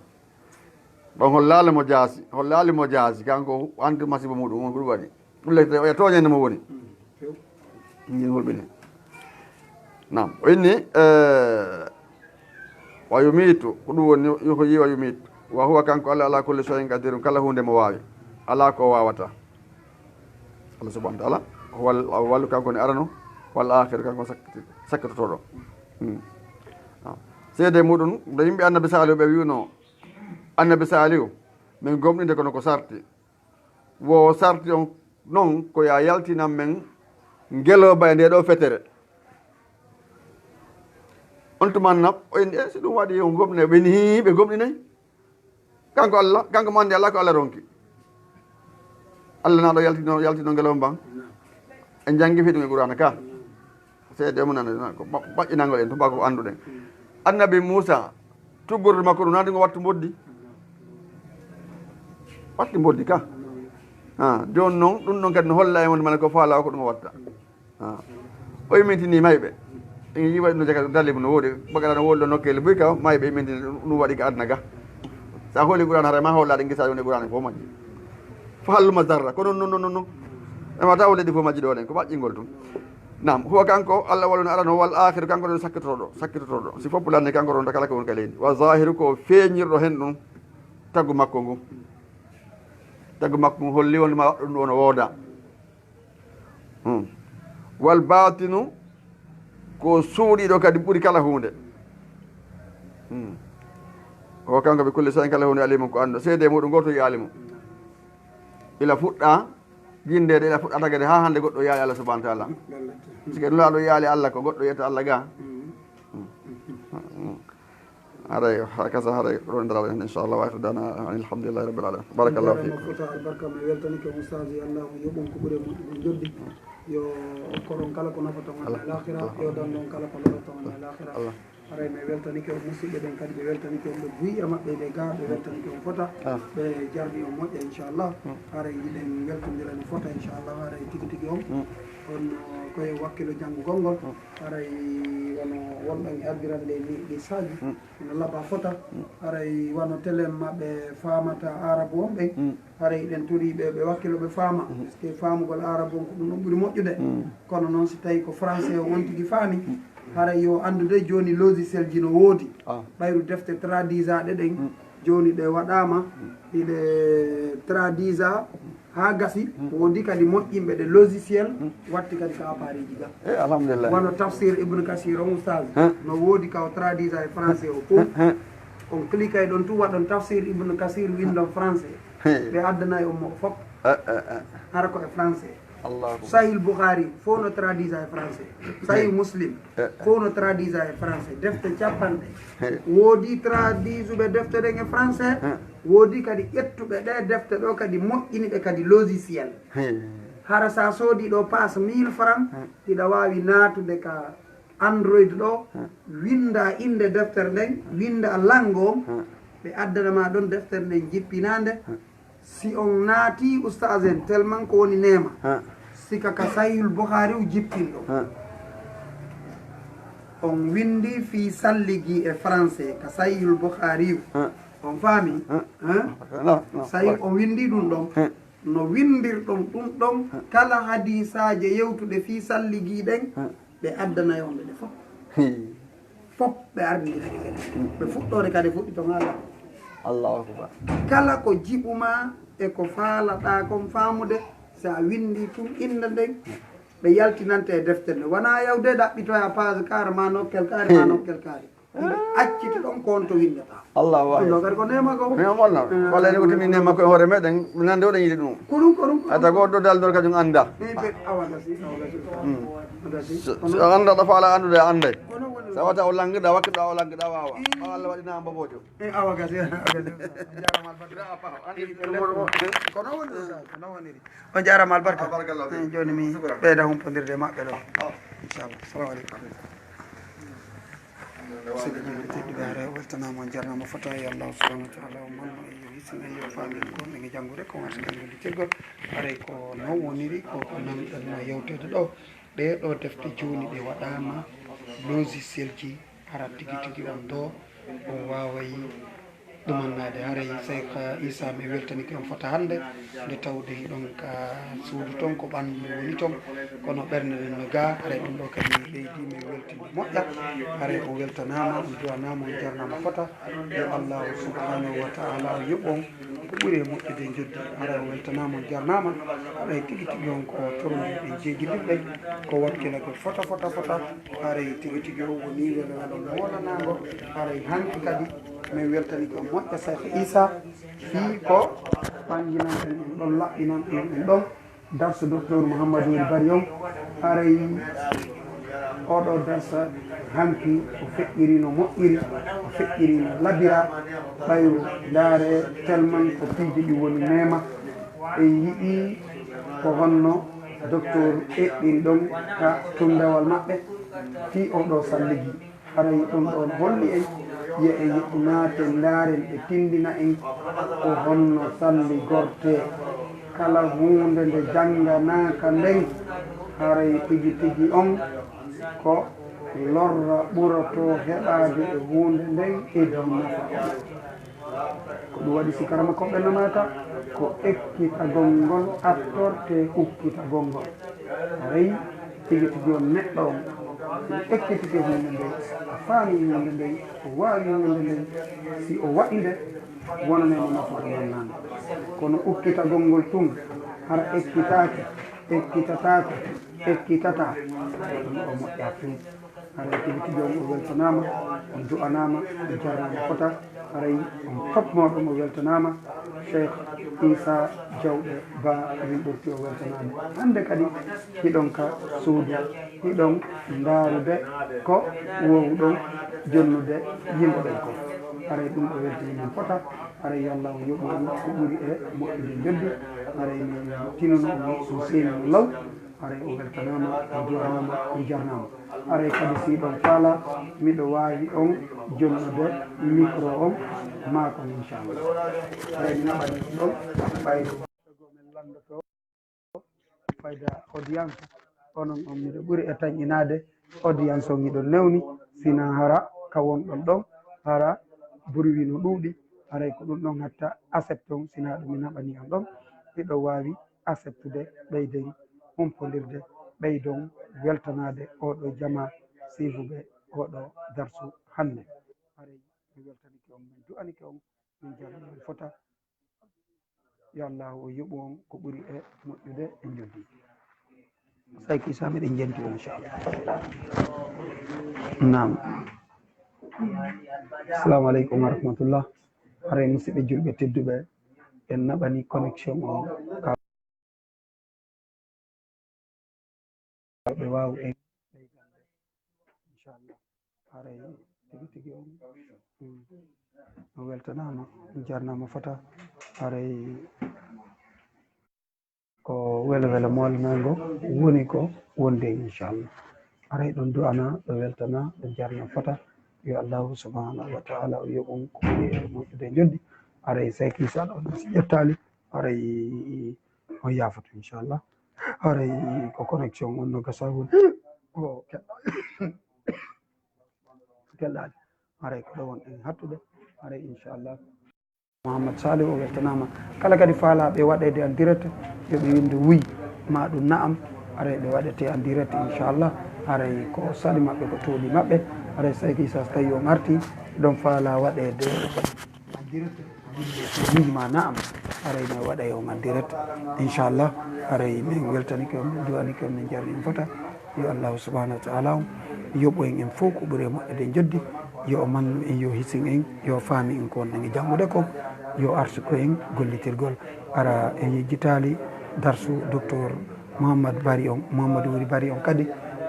Ɗon hollaali mo jaasi, hollaali mo jaasi, kanko anndi masibo muɗum, on ko ɗum waɗi. Ɗum lekte, oya tooñande mo woni. Ngin hulɓini. Naam, o inni, eh, wa yumitu, ko ɗum woni yuhyi wa yumitu. Wa huwa, kanko Allah, ala kulli shay'in qadirun, kala huunde mo waawi. Alaa ko o waawata. Allah subhanahu wa ta'ala, huwa al-awwalu, kanko woni arano, wal akhiru, kanko woni sakkiti-, sakkitotooɗo. Hmm. Ah. Seede muɗum, nde yimɓe annabi Saalihu ɓe wi'uno, annabi Saalihu, min gomɗinde kono ko sarti. Wo sarti on non ko ya yaltinan men ngelooba e nde ɗo fetere. On tuman na, o inni, "Eh, si ɗum waɗi on gomɗine, ɓe ni ɓe gomɗinay." Kanko Allah, kanko mo anndi Allah ko Allah ronki. Allah na ɗo yaltino, yaltino ngelon ban. En janngi fi ɗum e Qur'ana ka. Seede mum nana, ko ba-, baƴƴinangol en, tuma ko annduɗen. Annabi Muusa, tuggorde makko ɗum, nandi ngo wattu mboddi. Watti mboddi ka. Ha, jooni noon, ɗum ɗon kadi no holla e wonde mala ko faala o ko ɗum o watta. Ah. O yimintini mayɓe. En yiwa Ibnu Jakar Dalibu no woodi, bagala no woodi ɗo nokkeeli buy ka, mayɓe yimintini ɗum waɗi ka aduna ga. Sa hooli Qur'an hara ma holla ɗen gisa woni Qur'an fof majji. Fa halluma zarra, kono non, non, non, non. E ma taw leddi fof majji ɗo ɗen, ko ɓaƴƴingol tun. Naam, huwa kanko, Allah walla no arano, wal akhiru, kanko ɗon sakkitotoɗo, sakkitotoɗo. Si fof lanni kanko ɗon kala ko woni ka leydi. Wa zahiru ko feeñirɗo hen ɗum, tagu makko ngu. Tagu makko ngu holli wonde ma ɗum ɗo no wooda. Hmm. Wal baatinu, ko suuɗiiɗo kadi ɓuri kala huunde. Hmm. O kanko bi kulli shay'in kala huunde alimun ko annduɗo. Seede muɗum gooto yo alimu. Ila fuɗɗa jinndeede, ila fuɗɗa tagede haa hannde goɗɗo yaali Allah subhanahu wa ta'ala. Sike nulaaɗo yaali Allah ko goɗɗo yetta Allah ga. Hmm. Hmm. Haray, hakasa haray, ɗon daral en, inchallah, wa akhiru da'wana anil hamdulillahi rabbil alamin. Barakallahu fikum. Fota albarka, mi weltanike on ustaaji, Allah mo yoɓon ko ɓuri e moƴƴude joddi. Yo okkoron kala ko nafata on e lahira, yo dandu on kala ko lorata on e lahira. Allah. Haray mi weltanike on, musidɓe ɓen kadi ɓe weltanike on, ɓe buy e maɓɓe ɓe ga, ɓe weltanike on fota, ɓe jarni on moƴƴa, inchallah. Haray hiɗen weltondira no fota, inchallah. Haray tigi tigi on, on koye wakkilo janngugol ngol. Haray wano wonɗon e ardirande ni, ni saaji, ina laba fota. Haray wano telen maɓɓe faamata arabu on ɓen, haray hiɗen tori ɓe, ɓe wakkilo ɓe faama. Parce que faamugol arabu on ko ɗum ɗon ɓuri moƴƴude. Kono noon, si tawi ko français on on tigi faami, haray yo anndude jooni logiciel ji no woodi. Ɓayru defte tradisaaɗe ɗen, jooni ɗe waɗaama, hiɗe tradisa haa gasi. Woodi kadi moƴƴinɓe ɗe logiciel, watti kadi ka appareil ji ga. Eh, alhamdulillah. Wano tafsir Ibn Kasir on, oustaz, no woodi ka o tradisa e français o fof. On cliquay ɗon tu, waɗon tafsir Ibn Kasir, windon français. Ɓe addanay on mo fof. Hara ko e français. Allahu Akbar. Sahih Bukhari fof no tradisa e français. Sahih Muslim fof no tradisa e français. Defte capanɗe. Woodi tradisuɓe defte ɗen e français. Woodi kadi ƴettuɓe ɗe defte ɗo kadi moƴƴini ɗe kadi logiciel. Hara sa soodi ɗo passe mille francs, hiɗa waawi naatude ka Android ɗo, winda innde deftere nden, winda langue on, ɓe addana ma ɗon deftere nden jippinaande. Si on naati, ustaz en, tellement ko woni neema. Sika ka Sahihul Bukhari u jippin ɗo. On windi fi salligi e français ka Sahihul Bukhari u. On faami? Sahi on windi ɗum ɗon. No windirɗon ɗum ɗon, kala hadisaaje yewtuɗe fii salligi ɗen, ɓe addanay on ɓe fof. Fof ɓe ardindira ɗi kadi. Ɓe fuɗɗoore kadi fuɗɗi ton haa law. Allahu Akbar. Kala ko jiɓu ma e ko faalaɗaa kon faamude, si a winndi tun innde nden, ɓe yaltinante e deftere nden. Wonaa yawde ɗaɓɓitoya page kaare ma nokkel kaare ma nokkel kaare. Acciti ɗon ko on to winndata. Allahu Akbar. Ɗum ɗo kadi ko neema ko. Neema walla. Walla ene wutini neema ko e hoore meɗen, nande oɗon yiɗi ɗum. Ko ɗum, ko ɗum, ko ɗum. Ata goɗɗo daldor kadi ɗum annda. Ni ɓe, awa gasi, awa gasi. Gasi. So, so a annda ɗo faala anndude a annday. Kono woni. Sa wata o langirɗa, wakkilɗa o langirɗa waawa. Ɓawa Allah waɗi naam bobojo. E awa gasi, awa gasi. Jarama albarka. Kono woni ɗum sa, kono woniri. On jarama albarka. Albarka Allah. Eh, joni mi ɓeyda humpondirde e maɓɓe ɗo. Inchallah. Assalamu aleykum. Musidɓe julɓe tedduɓe, haray o weltanaama, on jarnaama fota e Allah subhanahu wa taala, o manno e yo hisina e yo faamin ko ɗen e janngude, ko wonata janngude tirgol. Haray ko non woniri, ko ko nanɗen no yewteede ɗo. Ɗee ɗo defte jooni ɗe waɗaama logiciel ji, hara tigi tigi on ɗo o waaway ɗumannaade. Haray Seykh Isa, mi weltanike on fota hannde, nde tawde hiɗon ka suudu ton, ko ɓanndu woni ton, kono ɓernde nden no gaa. Haray ɗum ɗo kadi ɓeydi mi weltinde moƴƴa. Haray o weltanaama, on duwanaama, on jarnaama fota. Yo Allahu subhanahu wa taala o yoɓ on ko ɓuri e moƴƴude e njoddi. Haray o weltanaama, on jarnaama. Haray tigi tigi on ko torndirɗen jeegidirɗen, ko wakkilagol fota, fota, fota. Haray tigi tigi o woni welo welo mo wonanaango. Haray hanki kadi min weltani ko moƴƴa Seykh Isa, fii ko ɓannginanɗen en ɗon, laɓɓinanɗen en ɗon. Darsu Docteur Mouhamadou El Bari on, haray oɗo darsa hanki o feƴƴiri no moƴƴiri, o feƴƴiri no labira, ɓayru ndaare tellement ko piiji ɗi woni neema. En yiɗi ko honno docteur eɓɓiri ɗon ka tummbewal maɓɓe fii oɗo salligi. Haray ɗum ɗon holli en, yo en naaten ndaaren ɓe tinndina en ko honno salli gortee. Kala huunde nde jannganaaka nden, haray tigi tigi on ko lorra ɓuroto heɓaade e huunde nden e di nafa. Ko ɗum waɗi si karamakooɓe nanaaka, ko ekkitagol ngol attorte ukkitagol ngol. Haray tigi tigi on neɗɗo on, si ekkitike huunde nden, a faami huunde nden, o waawi huunde nden, si o waɗi nde, wonanay mo nafoore nanaande. Kono ukkitagol ngol tun, hara ekkitaake, ekkitataake, ekkitataa, ɗum o moƴƴaa tun. Haray tigi tigi on o weltanaama, on du'anaama, on jarnaama fota. Haray on fop mooɗon o weltanaama. Cheikh Isa Jawɗe Ba min ɓurti o weltanaama. Hannde kadi hiɗon ka suudu, hiɗon ndaarude ko woowuɗon jonnude yimɓe ɓen ko. Haray ɗum ɗo weltini min fota. Haray yo Allah o yoɓu on ko ɓuri e moƴƴude njoddi. Haray min tinano on ɗum seeni no law. Haray o weltanaama, o du'anaama, o jarnaama. Haray kadi si ɗon faala, miɗo waawi on jonnude micro on maakon, inchallah. Haray mi naɓani ɗon ɓayde men lanndotoo fayda audience. Onon on miɗo ɓuri e tanƴinaade, audience on hiɗon newni, sina hara ka wonɗon ɗon, hara bruit no ɗuuɗi, haray ko ɗum ɗon hatta accepte on, sina ɗum mi naɓani on ɗon, hiɗo waawi acceptude ɓeyden humpondirde, ɓeydon weltanaade oɗo jama siifuɓe oɗo darsu hannde. Haray mi weltanike on, min du'anike on, min jarni on fota. Yo Allahu o yoɓu on ko ɓuri e moƴƴude e njoddi. Sayki Isa, miɗen jenti on, inchallah. Naam. Assalamu aleykum wa rahmatullah. Haray musidɓe julɓe tedduɓe, en naɓani connexion on ka ɓe waawu en ɓeydande, inchallah. Haray tigi tigi on, mm, o weltanaama, o jarnaama fota. Haray ko welo welo moolanaango woni ko wonde, inchallah. Haray ɗon du'ana, ɗo weltana, ɗo jarna fota. Yo Allahu subhanahu wa ta'ala o yoɓun ko ɓuri e moƴƴude e njoddi. Haray Sayki Isa ɗon si ƴettaali, haray on yaafoto, inchallah. Haray ko connexion on no gasa woni ko keɗɗa-, keɗɗaali. Haray ko ɗo wonɗen hattude. Haray inchallah. Mouhammad Salih o weltanaama. Kala kadi faalaaɓe waɗeede en direct, yo ɓe winndu oui, ma ɗum naam. Haray ɓe waɗete en direct, inchallah. Haray ko saɗi maɓɓe, ko tooli maɓɓe. Haray Sayki Isa, so tawi on arti, ɗon faalaa waɗeede en direct. Min ma naam, haray mi waɗay on en direct, inchallah. Haray min weltanike on, min du'anike on, min jarni on fota. Yo Allahu subhanahu wa ta'ala on yoɓu en, en fof ko ɓuri e moƴƴude e njoddi. Yo o mannu en, yo hisin en, yo faami en ko wonɗen e janngude ko. Yo arsuku en gollitirgol. Hara en yejjitaali darsu docteur Mouhammad Bari on, Mouhammad Wuri Bari on kadi,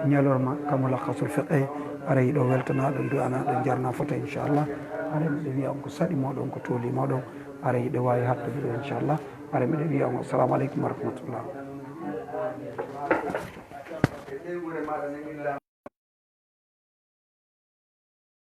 ñalorma ka Mulakhasul Fiqh, haray ɗo weltanaa ɗon, du'anaa ɗon, jarnaa fota, inchallah. Haray miɗo wiya on ko saɗi mooɗon, ko tooli mooɗon, haray hiɗo waawi hattude ɗo, inchallah. Haray miɗo wiya on assalamu aleykum wa rahmatullah.